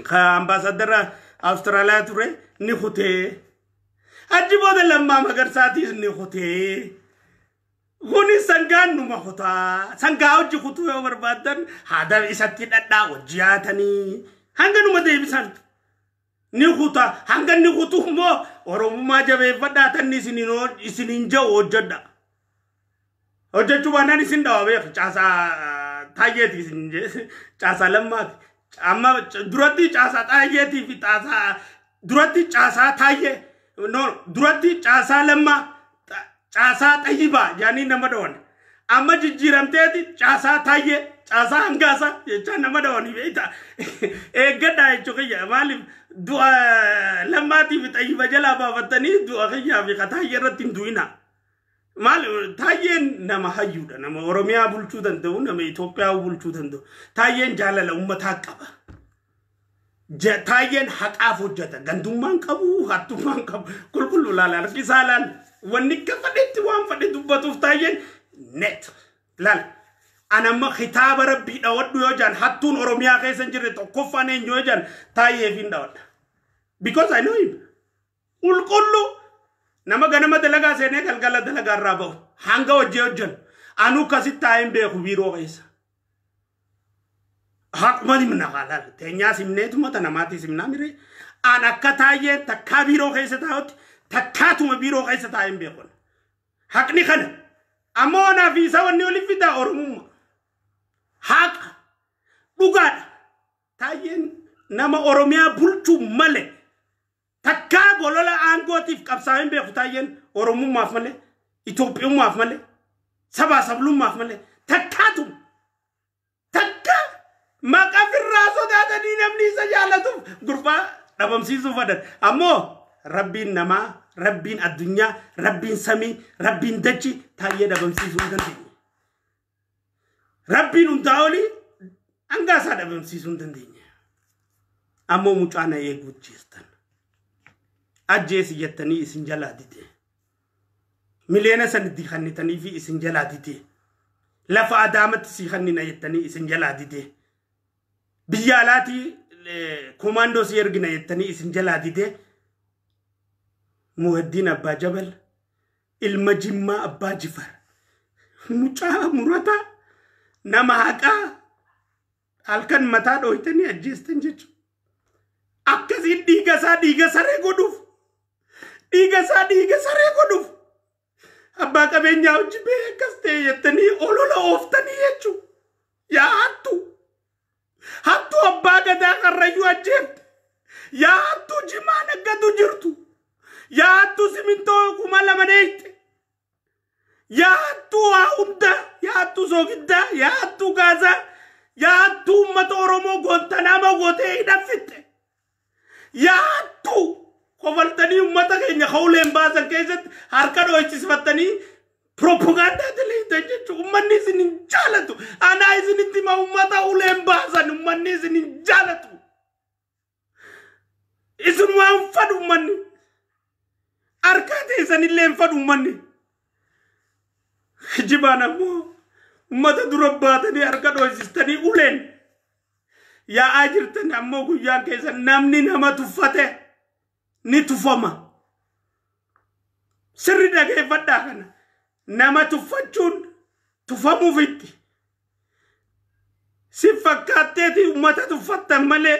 ka ambaasaddara Awustiraaliyaa ture ni kutee. Achi booda Lammaa Magarsaatiis ni kutee. Kuni sangaan numa kutaa. Sangaa hojii kutuu yoo barbaaddan haada isatti dhadhaa hojii haatanii hanga numa deebisan. Ni kutaa hanga ni kutuu immoo Oromummaa jabeeffadhaa tanni isiniin jiru hojjedha. Hojjechuu baannaan isin dhawa beeku caasaa taayyeeti isin caasaa lammaati. Amma duratti caasaa taayyeetii fi caasaa duratti caasaa taayyee no duratti caasaa lammaa caasaa xayyibaa jaanii nama dhawan. Amma jijjiiramteeti caasaa taayyee caasaa hangaasaa jechaa nama dhawanii beektaa. Eeggadhaa jechuu kiyya maaliif du'a lammaatii fi xayyiba jalaa baafattanii du'a kiyyaa fi taayyee irratti hin du'inaa. Maal taayyeen nama hayyuudha. Nama Oromiyaa bulchuu danda'u, nama Itoophiyaa bulchuu danda'u. Taayyeen jaalala uummataa qaba. Taayyeen haqaaf hojjeta. Gandummaan qabu, hattummaan qabu. Qulqulluu laala harkisaa laala. Wanni akka fedhetti waan fedhe dubbatuuf taayyeen net laala. Ani amma kitaaba rabbii dhawadhu yoo jaan hattuun Oromiyaa keessa hin jirre tokkoffaan eenyu yoo jaan taayyeef hin dhawadha. Because I know him. Qulqulluu nama ganama dalagaa seenee galgala dalagaa irraa ba'u hanga hojii hojjennu anuu akkasitti taa'ee hin beeku biiroo keessa. Haquma himna halaal. Teenyaas himneetuma tanamaatis himnaa mire. An akka Taayyeen takkaa biiroo keessa taa'utti takkaatuma biiroo keessa taa'ee hin beekun. Haqni kana. Ammoo anaa fi isa wanni oliif fidaa Oromummaa. Haqa. Dhugaadha. Taayyeen nama Oromiyaa bulchuu malee takkaa bolola aangootiif qabsaa'ee hin beeku. Taayyeen Oromummaaf malee, Itoophiyummaaf malee, sabaa sablummaaf malee takkaatuma. Takka maqaa firraa sodaatanii namni isa jaallatuuf gurbaa dhabamsiisuu fedhan. Ammoo rabbiin namaa, rabbiin addunyaa, rabbiin samii, rabbiin dachi Taayyee dhabamsiisuu hin dandeenye. Rabbiin hundaa olii hangaa isaa dhabamsiisuu hin dandeenye. Ammoo mucaa na eeguu jirtan. Ajjeesi jettanii isin jalaa dide. Miliyoona sanitti kannitanii fi isin jalaa dide. Lafa Adaamatti si kannina jettanii isin jalaa dide. Biyya alaatii komaandoo si ergina jettanii isin jalaa dide. Muhaddiin Abbaa Jabal ilma Jimmaa Abbaa Jifar mucaa murataa nama haqaa halkan mataa dhooytanii ajjeestan jechuudha. Akkasiin dhiiga isaa dhiiga saree godhuuf, dhiiga isaa dhiiga saree godhuuf abbaa qabeenyaa hojii bee akkas ta'e jettanii olola ooftanii jechuudha. Yaa hattuu, hattuu abbaa gadaa Karrayyuu ajjeefte, yaa hattuu jimaa naggatu jirtu, yaa hattuu simintoo 2000 dheeyte, yaa hattuu waa hundaa, yaa hattuu soogiddaa, yaa hattuu gaazaa, yaa hattuu uummata Oromoo goontanaama gootee hidhaffitte. Yaa hattuu kofaltanii uummata keenya hawleen baasan keessatti harka dhoochisifattanii propagaandaa daleeytan jechuudha. Uummanni isin hin jaalatu. Anaa isinitti hima, uummata uleen baasan uummanni isin hin jaalatu. Isin waan fadhu uummanni. Harka teessanillee hin fadhu uummanni. Kijibaan ammoo uummata dura baatanii harka dhoosistanii uleen yaa'aa jirtan. Ammoo guyyaan keessa namni nama tuffate ni tufama. Sirri dhageeffadhaa kana. Nama tuffachuun tufamuuf itti. Si fakkaatteeti uummata tuffattan malee,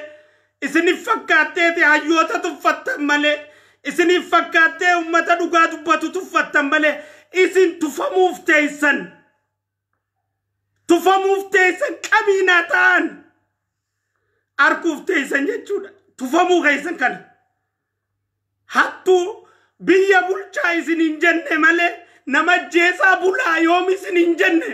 isinif fakkaatteeti hayyoota tuffattan malee, isinif fakkaattee uummata dhugaa dubbatu tuffattan malee, isin tufamuuf teessan. Tufamuuf teessan, qabiinaa ta'an arguuf teessan jechuudha. Tufamuu keessan kana. Hattuu biyya bulchaa isin hin jenne malee nama jeesaa bulaa yoom isin hin jenne.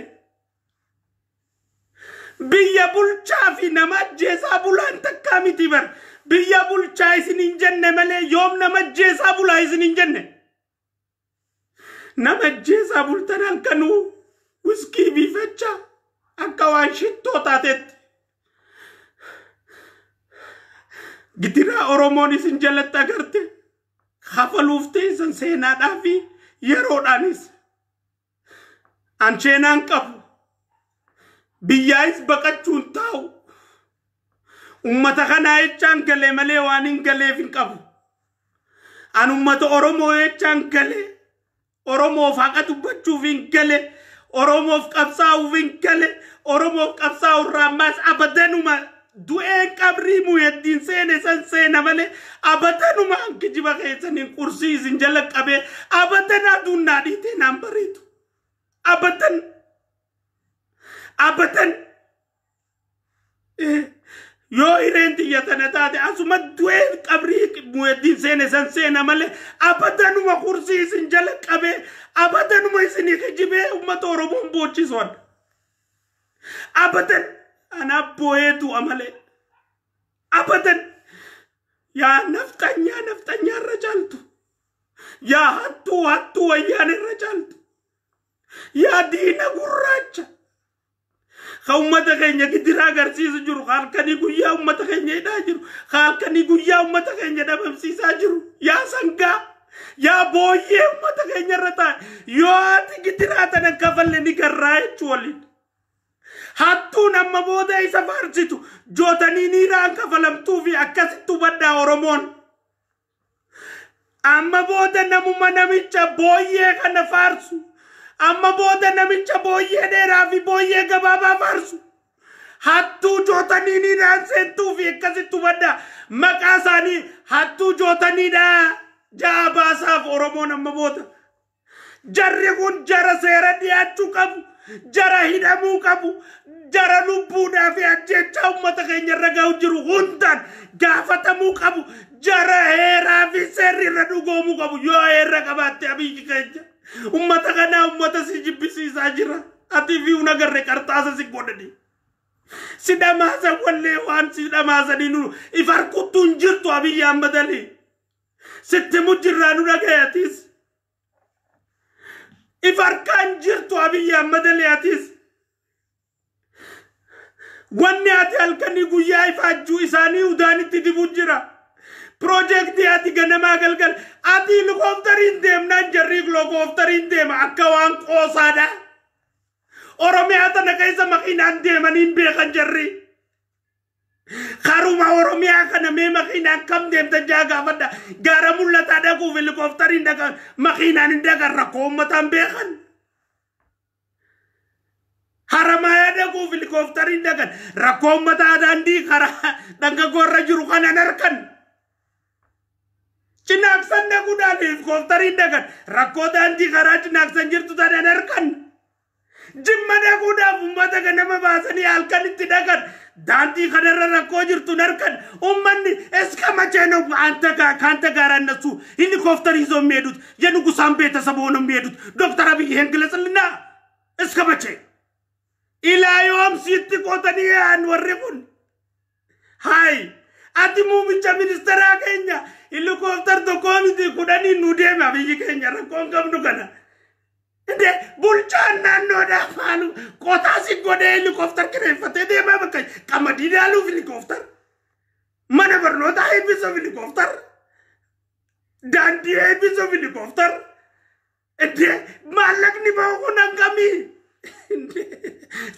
Biyya bulchaa fi nama ajjeesaa bulaan takkaa miti bar. Biyya bulchaa isin hin jenne malee yoom nama ajjeesaa bulaa isin hin jenne. Nama ajjeesaa bultan halkanuu wiskii biifachaa akka waan shittoo taatetti. Gidiraa Oromoon isin jalatti agarte kafaluuf teessan seenaadhaa fi yeroodhaanis. An seenaan qabu. Biyyaayis baqachuun taa'u. Uummata kanaa jechaan galee malee waan hin galeef hin qabu. An uummata Oromoo jechaan galee, Oromoof haqa dubbachuuf hin gale, Oromoof qabsaa'uuf hin gale, Oromoof qabsaa'u irraa ammaas abadanuma du'een qabrii Muheddiin seene san seena malee abadanuma kijiba keessaniin qursii isin jala qabee abadan aduun naa dhiitee naan bareedu. Abadan. Abadan. Yoo hireen xiyya tana taate asuma du'ee qabrii Muheddiin seene san seena malee abadanuma kursii isin jala qabee abadanuma isinii kijibee uummata Oromoon boochiswan. Abadan anaa boo'ee du'a malee. Abadan yaa nafxanyaa nafxanyaa irra caaltu. Yaa hattuu hattuu wayyaan irra caaltu. Yaa diina gurraacha. Ka uummata keenya gidiraa agarsiisu jiru, ka halkanii guyyaa uummata keenya hidhaa jiru, ka halkanii guyyaa uummata keenya dhabamsiisaa jiru. Yaa sangaa, yaa booyyee uummata keenya irra taa'e. Yoo ati gidiraa tana kafalle ni garraa jechuu waliin. Hattuun amma booda isa faarsitu jootanii niiraan kafalamtuu fi akkasitti hubadhaa Oromoon. Amma booda namuma namicha booyyee kana faarsu. Amma booda namicha booyyee dheeraa fi booyyee gabaabaa faarsu. Hattuu jootaniidhaan seentuu fi akkasitti hubadha. Maqaa isaanii hattuu jootaniidha. Ja'a baasaaf Oromoon amma boota. Jarri kun jara seera dhiyaachuu qabu. Jara hidhamuu qabu. Jara lubbuudhaa fi ajjechaa uummata keenya irra ga'u jiru hundaan gaafatamuu qabu. Jara heeraa fi seerri irra dhugoomuu qabu. Yoo heera qabaatte Abiyyi keenya. Uummata kanaa uummata si jibbisiisaa jira. Ati fi hun agarre qarxaasa si godhani. Si dhamaasan wallee waan si dhamaasanii nu if harkuttuu hin jirtu Abiyyi Ahmad Ali. Sitti mujjirraa nu dhagayatis. If harkaan jirtu Abiyyi Ahmad Ali atis. Wanni ati halkanii guyyaa ifaajjuu isaanii udaanitti dibu jira. Piroojeektii ati ganamaa galgal ati helikooftariin deemnaan jarri helikooftariin deema akka waan qoosaadha. Oromiyaa tana keessa makiinaan deemanii hin beekan jarri. Karuma Oromiyaa kana mee makiinaan kam deemtan jaa gaafadha. Gaara mul'ataa dhaquuf helikooftariin dhaqan makiinaan hin dhaqan rakkoo uummataan beekan. Haramayaa dhaquuf helikooftariin dhaqan rakkoo uummataa daandii karaa dhangaggoorra jiru kanan harkan. Cinaaqsan dhaquudhaan helikooftariin dhaqan rakkoo daandii karaa cinaaqsan jirtu tanan harkan. Jimma dhaquudhaaf uummata ganama baasanii halkan itti dhaqan daandii kanarra rakkoo jirtu harkan uummanni እስከ መቼ ነው አንተ ጋር ከአንተ ጋር እነሱ ሄሊኮፕተር ይዘው የሚሄዱት? የንጉሳን ቤተሰብ ሆነው የሚሄዱት? ዶክተር አብይ ይሄን ግለጽልና እስከ መቼ ኢላዮም ሲtti qootanii yaa'an warri kun. Haay ati muummicha ministeeraa keenya helikoophtar tokkoo miti kudhanii nu deema biyyi keenya rakkoon qabnu kana. እንዴ bulchaan naannoodhaa maalu qotaa si godhee helikoophtar kireeffatee deemaa bakka qamadii dhaaluuf helikoophtar mana barnootaa eebbisuuf helikoophtar daandii eebbisuuf helikoophtar እንዴ maallaqni bahu kun hangamii?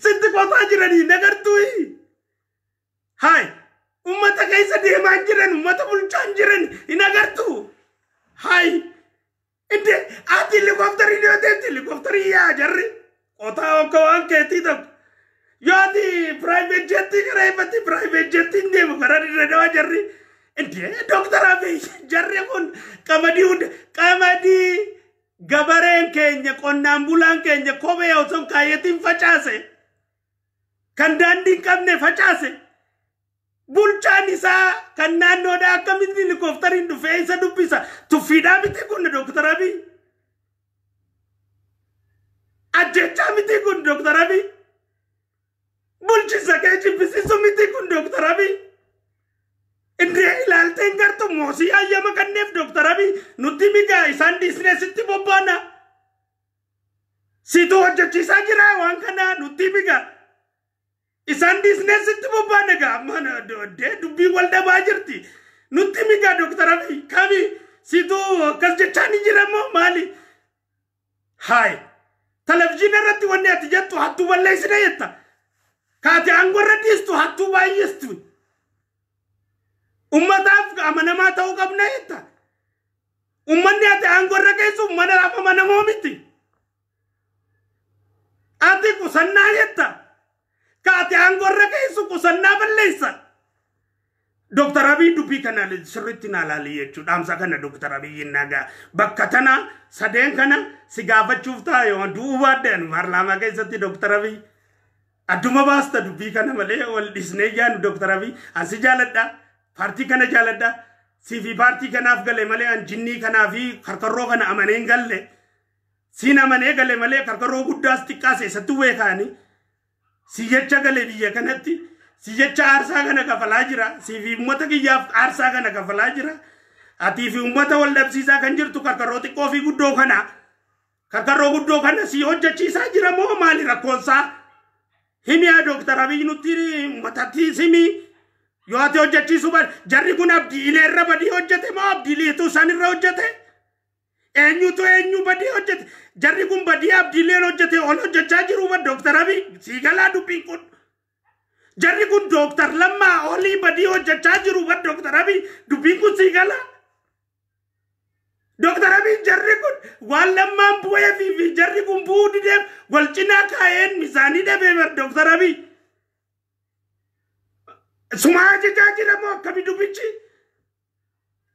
Sitti qotaa jiranii nagartuu? Haay ummata keessa deemaa jiran ummata bulchaa jiran hin agartuu? Haay እንዴ ati helikoophtarii yoo deemte helikoophtarii yaa jarri qotaa akka waan keetii tokko yoo ati private jettii kireeffatte private jettiin deemu karaa dirree dawaa jarri. እንዴ ዶክተር Abiy jarri kun qamadii hunda qamadii gabareen keenya qonnaan bulaan keenya kophee osoo hin kaayyatiin facaase kan daandii hin qabne facaase bulchaan isaa kan naannoodhaa akkamitti helikooftariin dhufee isa dubbisa tuffiidhaa miti kun Dooktar Abiy ajjechaa miti kun Dooktar Abiy bulchisa kee jibbisiisu miti kun Dooktar Abiy እንዴ ilaalteen gartu moosii hayyama kanneef Dooktar Abiy nutti migaa isaan dhiisnee sitti bobbaana. Situ hojjechiisaa jira waan kana nutti migaa. Isaan dhiisnee sitti bobbaana gaa amma dubbiin wal dhabaa jirti. Nutti migaa Dooktar Abiy kami situ akkas jechaa ni jira moo maali? Haay televizyiina irratti wanni ati jettu hattuu balleessina jetta. Kaate aangoo irra dhiistu hattuu baay'istu. Ummataaf amanamaa ta'uu qabna jetta. Ummanni ati aangoo irra geessu ummataaf amanamoo miti. Ati qusannaa jetta. Kaate aangoo irra geessu qusannaa balleessa. Dooktar Abiy dubbii kana sirriitti naa laali jechuudha. Dhaamsa kana Dooktar Abiy nagaa bakka tana sadeen kana si gaafachuuf ta'a yoo du'uu baadde paarlaamaa keessatti Dooktar Abiy. Adduma baasta dubbii kana malee wal dhiisnee yaanu Dooktar Abiy ansi jaaladha. Paartii kana jaaladha. Siifi paartii kanaaf gale malee an jinnii kanaa fi karkarroo kana amanee hin galle. Siin amanee gale malee karkarroo guddaas xiqqaas eessattuu beekaani. Si jecha gale biyya kanatti. Si jecha aarsaa kana kafalaa jira. Siifi uummata kiyyaaf aarsaa kana kafalaa jira. Atii fi uummata wal dhabsiisaa kan jirtu karkarroo xiqqoo fi guddoo kana. Karkarroo guddoo kana si hojjechiisaa jira moo maali rakkoonsaa? Himiyaa Dooktar Abiy nutti uummatatti himi. Yoo ati hojjechiisuu baate jarri kun abdiilee irra badii hojjete moo abdiileetu isaan irra hojjete? Eenyutu eenyu badii hojjete? Jarri kun badii abdiileen hojjete ol hojjechaa jiru ba Dooktar Abiy sii galaa dubbiin kun. Jarri kun Dooktar Lammaa olii badii hojjechaa jiru ba Dooktar Abiy dubbiin kun sii galaa. Dooktar Abiy jarri kun waan Lammaan bu'ee fi jarri kun bu'uu dideef wal cinaa kaa'een misaanii dhabee bar Dooktar Abiy. Suma ajajaa jira moo akkamii dubbichi?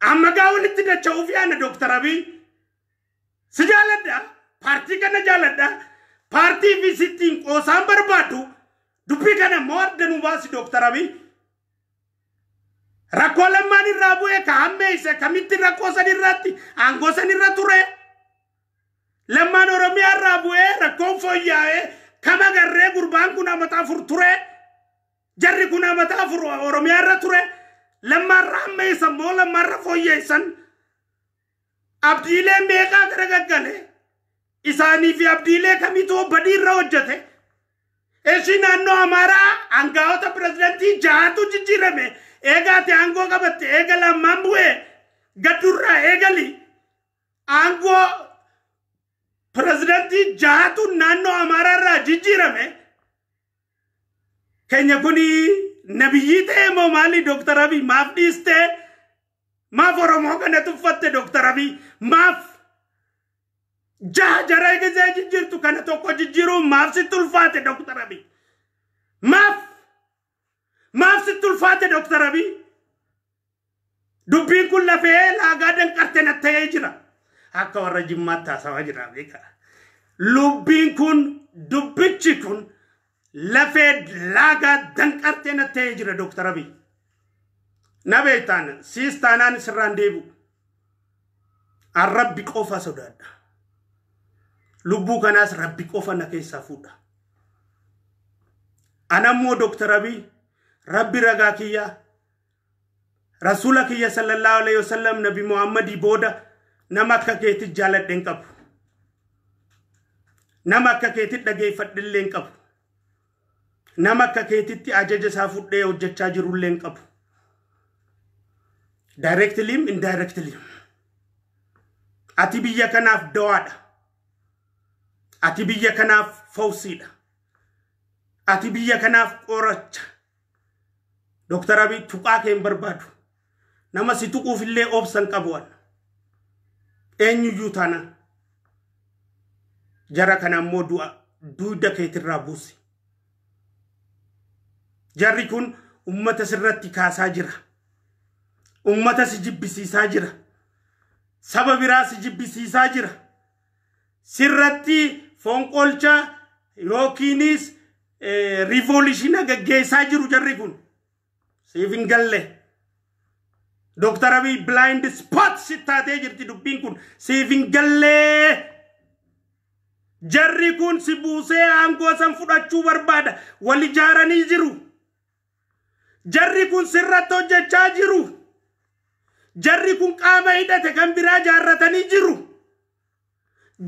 Amma gaa walitti dacha'uuf yaana Dooktar Abiy. Si jaaladha. Paartii kana jaaladha. Paartii fi sittiin qoosaan barbaadu. Dubbii kana immoo adda nu baasi Dooktar Abiy. Rakkoo Lammaan irraa bu'ee ka hammeesse kamitti rakkoo san irratti aangoo san irra ture. Lammaan Oromiyaa irraa bu'ee rakkoon fooyya'ee kam agarree gurbaan kun amata 4 ture. Jarri kun amata 4 Oromiyaa irra ture. Lammaarra hammeessan moo Lammaarra fooyyeessan? Abdiilee meeqaa gara gaggale? Isaanii fi abdiilee kamitu badii irra hojjete? Eshi naannoo Amaaraa aangaa'ota pirezidantii 6tu jijjiirame. Eegaate aangoo qabatte eega Lammaan bu'ee gaddurraa eegali. Aangoo pirezidantii 6tu naannoo Amaaraa irraa jijjiirame. Keenya kuni nabiyyii ta'e moo maali Dooktar Abiy maaf dhiiste? Maaf Oromoo kana tuffatte Dooktar Abiy? Maaf 6 jara eegisee jijjiirtu kana tokko jijjiiruun maaf sitti ulfaate Dooktar Abiy? Maaf sitti ulfaate Dooktar Abiy? Dubbiin kun lafee laagaa danqarte na ta'ee jira. Akka warra Jimmaatti haasawaa jira beekaa. Lubbiin kun dubbichi kun lafee laagaa danqarte na ta'ee jira Dooktar Abiy. Na beektaan siis taanaan sirraan deebi'u. An Rabbi qofa sodaadha. Lubbuu kanaas Rabbi qofa na keessaa fuudha. Anammoo Dooktar Abiy Rabbi ragaa kiyya Rasuula kiyya sallallahu alaihi wasallam Nabi Muhammadii booda nama akka keetti jaaladhe hin qabu. Nama akka keetti dhageeffadhe hin qabu. Nama akka keetitti ajaja isaa fudhee hojjechaa jirullee hin qabu. Directly indirectly. Ati biyya kanaaf dawaadha. Ati biyya kanaaf fawsiidha. Ati biyya kanaaf qoracha. Dooktar Abiy tuqaa kee hin barbaadu. Nama si tuquuf illee obsa hin qabu. Eenyuyyuu taana. Jara kana immoo du'a duuda keetirraa buusi. Jarri kun ummata sirratti kaasaa jira. Ummata si jibbisiisaa jira. Saba biraa si jibbisiisaa jira. Sirratti fonqolcha yookiinis riivoolishina gaggeessaa jiru jarri kun. Siif hin galle. Dooktar Abiy blind spot si taatee jirti dubbiin kun. Siif hin gallee. Jarri kun si buusee aangoo san fudhachuu barbaada. Wal ijaaranii jiru. Jarri kun sirratti hojjechaa jiru. Jarri kun qaama hidhate kan biraa jaarratanii jiru.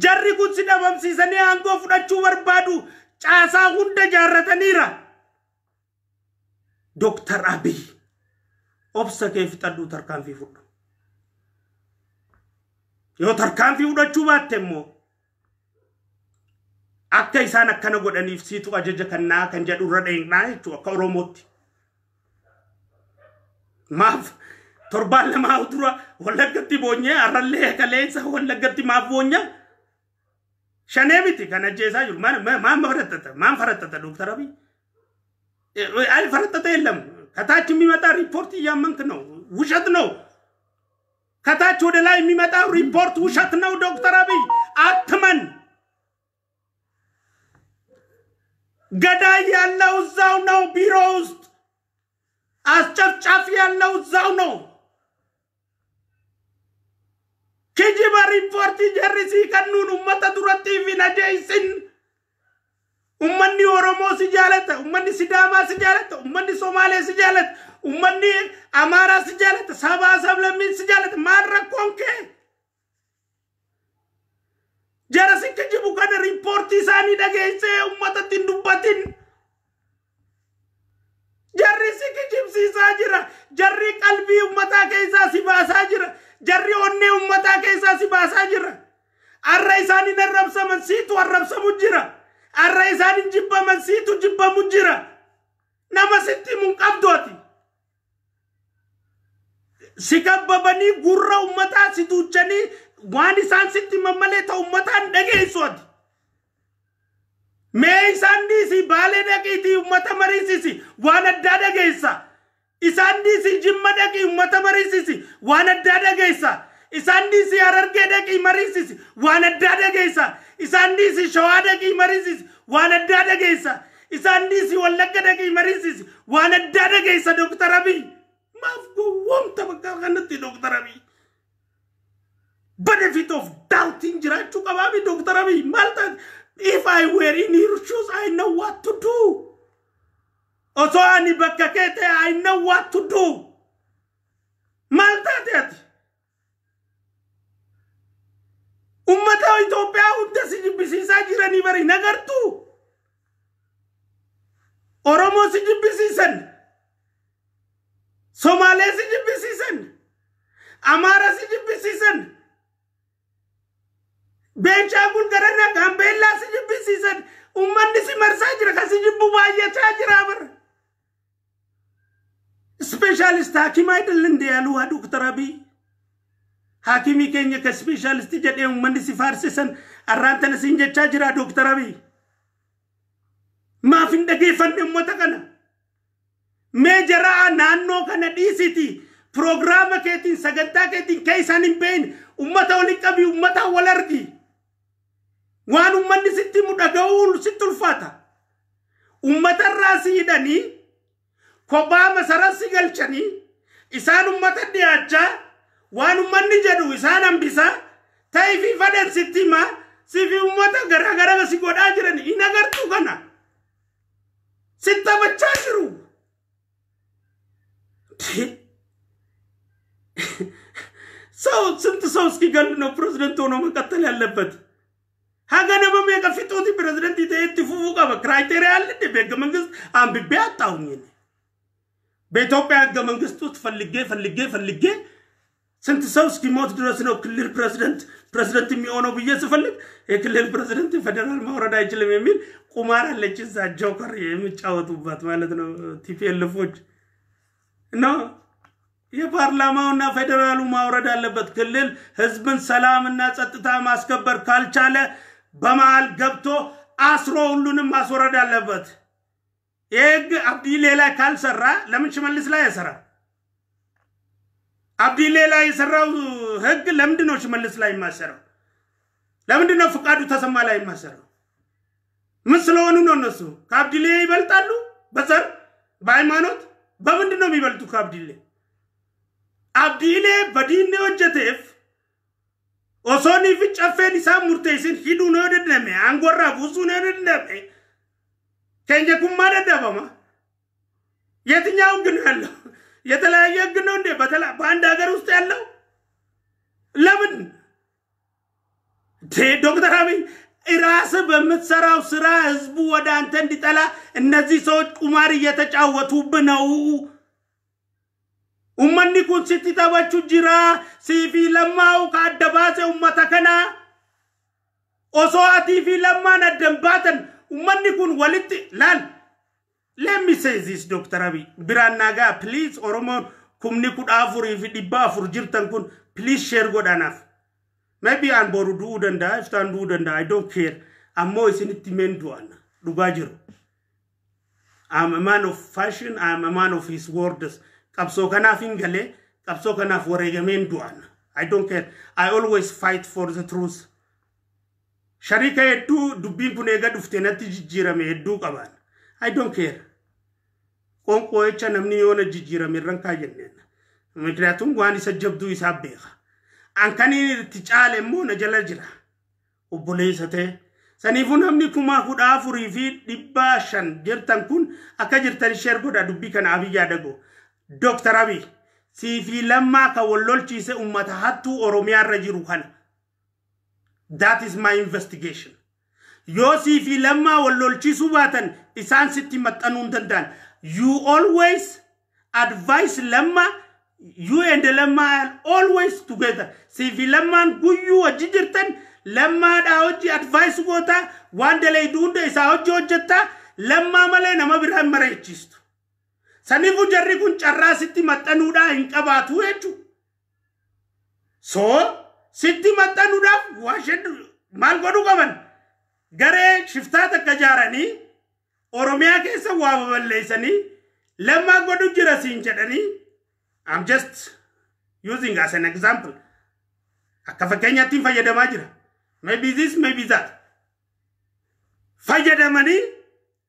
Jarri kun si dhabamsiisanii aangoo fudhachuu barbaadu. Caasaa hunda jaarrataniira. Dooktar Abiy obsa kee fixadhuu tarkaanfii fudhu. Yoo tarkaanfii fudhachuu baatte immoo akka isaan akkana godhaniif siitu ajaja kannaa kan jedhu irra dheeknaa jechuudha akka Oromootti. Maaf torbaan lamaa dura Wallaggatti boonyee har'allee kaleessa Wallaggatti maaf boonyaa? Shanee miti kan ajjeesaa jiru. Maan farattata? Maan farattata Dooktar Abiy? አልፈረጠጠ የለም። ከታች የሚመጣ ሪፖርት እያመንክ ነው። ውሸት ነው። ከታች ወደ ላይ የሚመጣው ሪፖርት ውሸት ነው። ዶክተር አብይ አትመን። ገዳይ ያለው እዛው ነው፣ ቢሮ ውስጥ አስጨፍጫፊ ያለው እዛው ነው። Kijiba riippoortii jarri sii kennuun ummata duratti hin ajeessin. Ummanni Oromoo si jaalata, ummanni Sidaamaa si jaalata, ummanni Somaalee si jaalata, ummanni Amaaraa si jaalata, sabaa sablammiin si jaalata. Maal rakkoon kee? Jara si kijibu kana riippoortii isaanii dhageessee ummatatti hin dubbatin. Jarri si kijibsiisaa jira. Jarri qalbii ummataa keessaa si baasaa jira. Jarri onnee ummataa keessaa si baasaa jira. Arra isaan hin arrabsaman siitu arrabsamu jira. Arra isaan hin jibbaman siitu jibbamu jira. Nama sitti himu hin qabdu ati. Si kabbabanii gurra ummataa si duuchanii waan isaan sitti himan malee ta'u ummataa hin dhageessu ati. Mee isaan dhiisi baalee dhaqiitii ummata mariisisi waan addaa dhageessa. Isaan dhiisii Jimma dhaqii uummata mariisisi, waan addaa dhageessa. Isaan dhiisii Harargee dhaqii mariisisi, waan addaa dhageessa. Isaan dhiisii Shawaa dhaqii mariisisi, waan addaa dhageessa. Isaan dhiisii Wallagga dhaqii mariisisi, waan addaa dhageessa. Dooktar Abiy, maaf gowwoomta bakka kanatti? Dooktar Abiy, benefit of doubting jiraachuu qabaami. Dooktar Abiy, maal taate? If I were in your shoes, I know what to do. Osoo ani bakka kee ta'e, I know what to do. Maal taate ati? Ummata Itoophiyaa hunda si jibbisiisaa jiranii bari, nagartuu? Oromoo si jibbisiisan, Somaalee si jibbisiisan, Amaara si jibbisiisan, Beenishaangul garana Gaambeellaa si jibbisiisan. Ummanni si marsaa jira, kan si jibbu baay'achaa jira bara. Specialist ሐኪም አይደል እንዴ ያሉ ዶክተር አብይ? Haakimii keenya ka specialist jedhee uummanni si faarsisan arraan tana siin jechaa jira. Dooktar Abiy, maaf hin dhageeffanne uummata kana? Mee jaraa naannoo kana dhiisiti, piroogiraama keetiin, sagantaa keetiin kee isaan hin beekne uummata waliin qabi, uummata wal argi. Waan uummanni sitti himu dhaga'uu sitti ulfaata. Uummatarraa si hidhanii, kophaa masara si galchanii, isaan uummata dhiyaachaa, waan uummanni jedhu isaan hambisaa ta'ii fi fadhan sitti himaa, sifi uummata garaagara si godhaa jiran hin agartuu? Kana sitti taphachaa jiru. ሰው ስንት ሰው እስኪገል ነው ፕሬዝደንት ሆኖ መቀጠል ያለበት? Haga nama meeqa fixuuti pirezidantii ta'ee itti fufuu qaba? Criteria አለ እንዴ? በህገ መንግስት አንብቤ አጣሁኝ እኔ። በኢትዮጵያ ህገ መንግስት ውስጥ ፈልጌ ፈልጌ ፈልጌ ስንት ሰው እስኪሞት ድረስ ነው ክልል ፕሬዝደንት የሚሆነው ብዬ ስፈልግ የክልል ፕሬዝደንት ፌደራል ማውረድ አይችልም የሚል ቁማር አለች እዛ joker የሚጫወቱባት ማለት ነው TPLF ኦች። No፣ የፓርላማውና ፌዴራሉ ማውረድ አለበት። ክልል ህዝብን ሰላምና ጸጥታ ማስከበር ካልቻለ በመሃል ገብቶ አስሮ ሁሉንም ማስወረድ አለበት። ይህ ህግ አብዲሌ ላይ ካልሰራ ለምን ሽመልስ ላይ አይሰራ? አብዲሌ ላይ የሰራው ህግ ለምንድን ነው ሽመልስ ላይ የማይሰራው? ለምንድን ነው ፍቃዱ ተሰማ ላይ የማይሰራው? ምን ስለሆኑ ነው? እነሱ ከአብዲሌ ይበልጣሉ? በዘር፣ በሃይማኖት፣ በምንድን ነው የሚበልጡ ከአብዲሌ? Abdiilee badiinni hojjeteef osoo fi caffeen isaan murteessin hidhuun yoo danda'ame, aangoorraa buusuun yoo danda'ame, keenya kun maa dadhabama? የትኛው ህግ ነው ያለው? የተለያየ ህግ ነው እንዴ በአንድ ሀገር ውስጥ ያለው? ለምን ዶክተር አብይ ራስህ በምትሰራው ስራ ህዝቡ ወደ አንተ እንዲጠላ እነዚህ ሰዎች ቁማር እየተጫወቱብህ ነው። Ummanni kun sitti taphachuu jira. Siifi Lammaa'u ka adda baase ummata kana. Osoo atii fi Lammaan addan baatan ummanni kun walitti laal. Let me say this, Dr. Abiy. Biraan nagaa, please. Oromoon 14,400 jirtan kun, please share godhanaaf. Maybe an boru du'uu danda'a, iftaan du'uu danda'a, I don't care. Ammoo isinitti meen du'an dhugaa jiru. I'm a man of fashion, I'm a man of his words. Qabsoo kanaaf hin galee, qabsoo kanaaf wareegameen du'an. I don't care. I always fight for the truth. Sharika hedduu dubbiin kun eega dhufte natti jijjiirame hedduu qaban. I don't care. Qoonqoo jecha namni yoona jijjiirame irran kaayyanneen. ምክንያቱም waan isa jabduu isaa beeka. An kan itti caale immoo na jala jira. Obboleessa ta'e. Saniifuu namni 14,500 jirtan kun akka jirtan share godha dubbii kana Abiyyaa dhagoo. Dooktar Abiy, siifii Lammaa kan wal lolchiise uummata hattuu Oromiyaa irra jiru kana. That is my investigation. Yoo siifii Lammaa wal lolchiisuu baatan isaan sitti maxxanuu hin danda'an. You always advise Lammaa, you and Lammaa are always together. Siifii Lammaan guyyuu wajji jirtan, Lammaadhaa hojii advice goota, waan dalaydu hunda isaa hojii hojjetta, Lammaa malee nama biraa hin mareechistu. Saniifuu jarri kun carraa sitti maxxanuudhaa hin qabaatu jechuudha. So sitti maxxanuudhaaf maal godhuu qaban? Garee shiftaa takka ijaaranii Oromiyaa keessa waa baballeessanii Lammaa godhu jira siin jedhanii, I'm just using as an example. Akka fakkeenyaatti fayyadamaa jira. Maybe this, maybe that. Fayyadamanii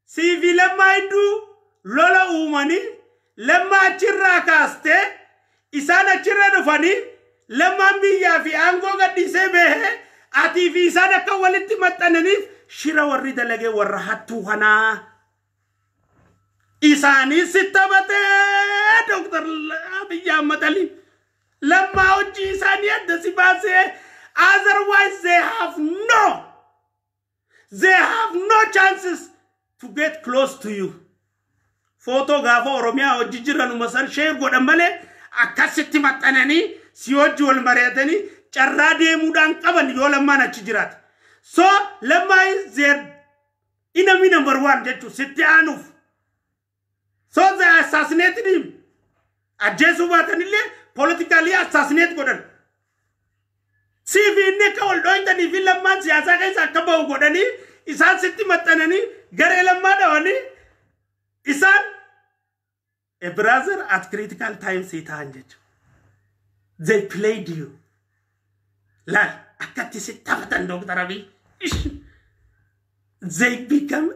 siifi Lammaa hedduu lola uumanii, Lammaa achirraa kaastee isaan achirra dhufanii, Lammaan biyyaa fi aangoo gadhiisee bahee atii fi isaan akka walitti maxxananiif shira warri dalagee warra hattuu kanaa. Isaanii si taphatee Dr. Abiyyi Ahmad Ali. Lammaa hojii isaanii adda si baasee, otherwise they have no chances to get close to you. Footoo gaafa Oromiyaa hojii jiranuma san share godhan malee akkasitti maxxananii si hojii wal mari'atanii carraa deemuudhaan qaban yoo Lammaan achi jiraate. So Lammaa is their enemy number one jechuun sitti aanuuf. So they assassinated him. Ajjeesuu baatanillee politically assassinate godhan. Siifi inni akka wal dhooytanii fi Lammaan siyaasaa keessa akka bahu godhanii, isaan sitti maxxananii garee Lammaa dhawanii, isaan a brother at critical time si ta'an jechuudha. They played you. Laal akkatti si taphatan, Dr. Abiy. They become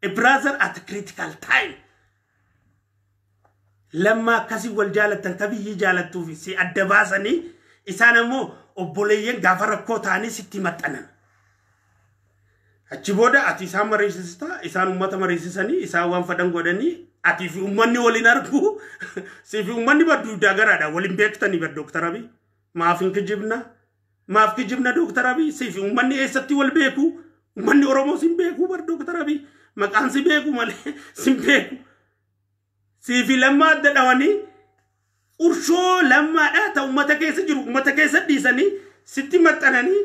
a brother at critical time. Lammaa akkasii wal jaalattan ka biyyi jaalattuuf si adda baasanii, isaan ammoo obboleeyyan gaafa rakkoo ta'anii sitti maxxanan. Achi booda ati isaan mariisista, isaan uummata mariisisanii, isaan waan fedhan godhanii, atii fi uummanni waliin argu, sii fi uummanni badduu garaadha waliin beektanii bar, Dooktar Abiy. Maaf hin kijibna? Maaf kijibna, Dooktar Abiy? Sii fi uummanni eessatti wal beeku? Uummanni Oromoo sin beeku bar, Dooktar Abiy. Maqaan si beeku malee sin beeku. Sii fi Lammaa adda dhawanii, urshoo Lammaadha ta uummata keessa jiru uummata keessa dhiisanii, sitti maxxananii,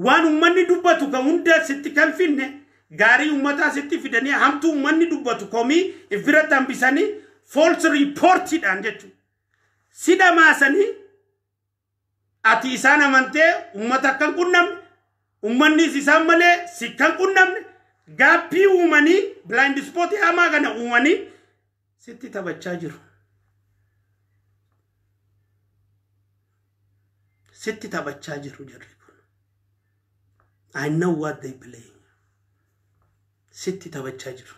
waan uummanni dubbatu kan hunda sitti kan finne, gaarii uummataa sitti fidanii, hamtuu uummanni dubbatu komii if biratti hambisanii, false reportiidhaan jechuudha. Si dhamaasanii, ati isaan amantee uummata akka hin qunnamne, uummannis isaan malee si kan qunnamne, gapii uumanii, blind spot hamaa kana uumanii sitti taphachaa jiru. Sitti taphachaa jiru jarri kun. I know what they play. Sitti taphachaa jiru.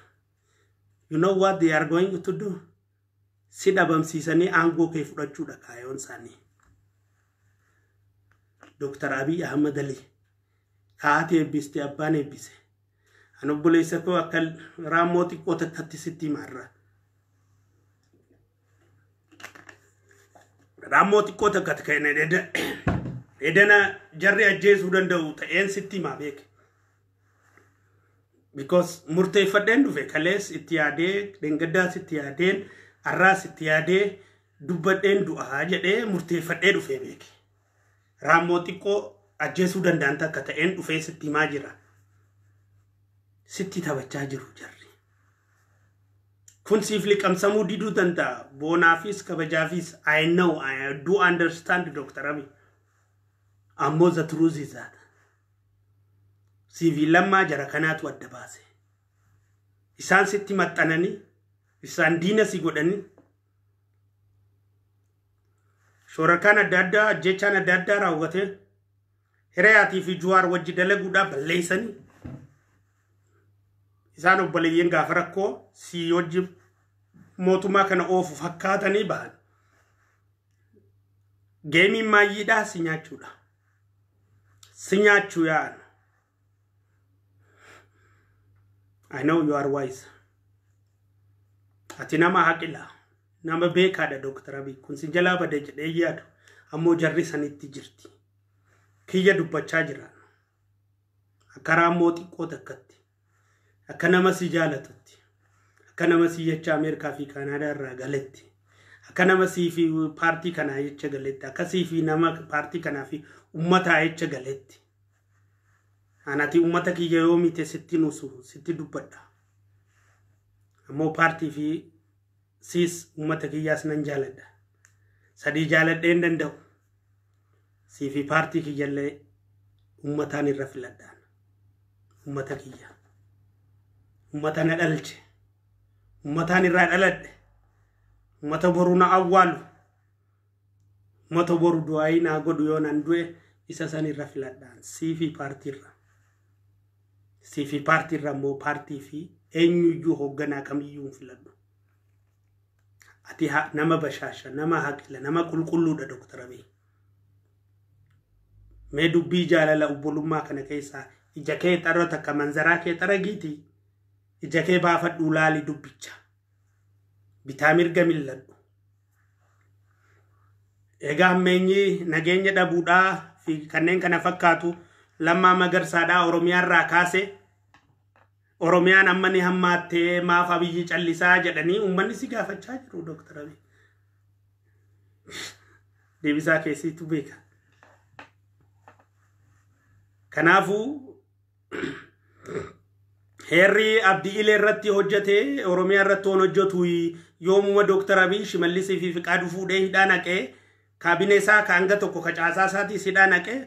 You know what they are going to do? Si dhabamsiisanii aangoo kee fudhachuudha kaayoon isaanii. Dr. Abiy Ahmad Ali kaa'ati eebbiste, abbaan eebbise. An obboleessa koo akka raammoo xiqqoo takkatti sitti himarra. Raammoo xiqqoo takka kan edana jarri ajjeesuu danda'u ta'een sitti himaa beeke. Because murteeffadheen dhufe, kalees itti yaadee, dhengaddaas itti yaadeen, har'aas itti yaadee, dubbadheen du'aa jedhee murteeffadhee dhufe beeke. Raammoo xiqqoo ajjeesuu danda'an takka ta'een dhufee sitti himaa jira. Sitti taphachaa jiru jarri. Kun siif liqamsamuu diduu danda'a. Boonaafis kabajaafis, I know, I do understand, Dr. Abiy. Ammoo the truth is that. Siifi Lammaa jara kanaatu adda baase. Isaan sitti maxxananii, isaan diina si godhanii, shoorakaan adda addaa, ajjechaan adda addaa raawwatee, Hiriyaatii fi Juwaar wajji dalaguudhaa balleessanii, isaan obboleeyyan gaafa rakkoo si wajji mootummaa kana oofu fakkaatanii bahan. Gameiin maayyiidhaa si nyaachuudha. Si nyaachuu yaa'an. I know you are wise. Ati nama haqila. Nama beekaadha, Dr. Abiy. Kun si jalaa bade jedhee yaadu. Ammoo jarri sanitti jirti. Kiyya dubbachaa jira. Akka raammoo xiqqoo takkatti. Akka nama si jaalatutti. Akka nama si jecha Ameerikaa fi Kaanaadaa irraa galetti. Akka nama sii fi paartii kanaa jecha galetti. Akka sii fi nama paartii kanaa fi uummataa jecha galetti. Anati uummata kiyya yoo mite sitti nusu sitti dubbadha. Ammoo paartii fi siis uummata kiyyaas nan jaaladha. Sadii jaaladhee hin danda'u. Sii fi paartii kiyyallee uummataan irra filadhaan. Uummata kiyya. Uummata na dhalche. Uummataan irraa dhaladhe. Uummata boru na awwaalu. Uummata boru du'aayii naa godhu yoo nan du'e isa san irra filadhaan siifi paartiirra. Siifi paartiirra immoo paartii fi eenyuyyuu hoogganaa kamiyyuu hin filadhu. Ati nama bashaasha, nama haqila, nama qulqulluudha Dooktar Abiy. Mee dubbii jaalala obbolummaa kana keessaa ija kee xarra takka manzaraa kee xaragiiti. Ija kee baafadhuu laali dubbicha. Bitaa mirga milladhu. Egaa ammeenyi nageenya dhabuudhaa fi kanneen kana fakkaatu Lammaa Magarsaadhaa Oromiyaarraa kaase Oromiyaan amma ni hammaattee maaf Abiyyi callisaa jedhanii uummanni si gaafachaa jiru Dooktar Abiy. Deebisaa keessiitu beeka. Kanaafuu heerri Abdii Ilee irratti hojjete Oromiyaa irratti waan hojjetu yoomuma Dooktar Abiy Shimallisii fi Fiqaaduu fuudhee hidhaa naqee kaabinee isaa ka hanga tokko ka caasaa isaatiis hidhaa naqee.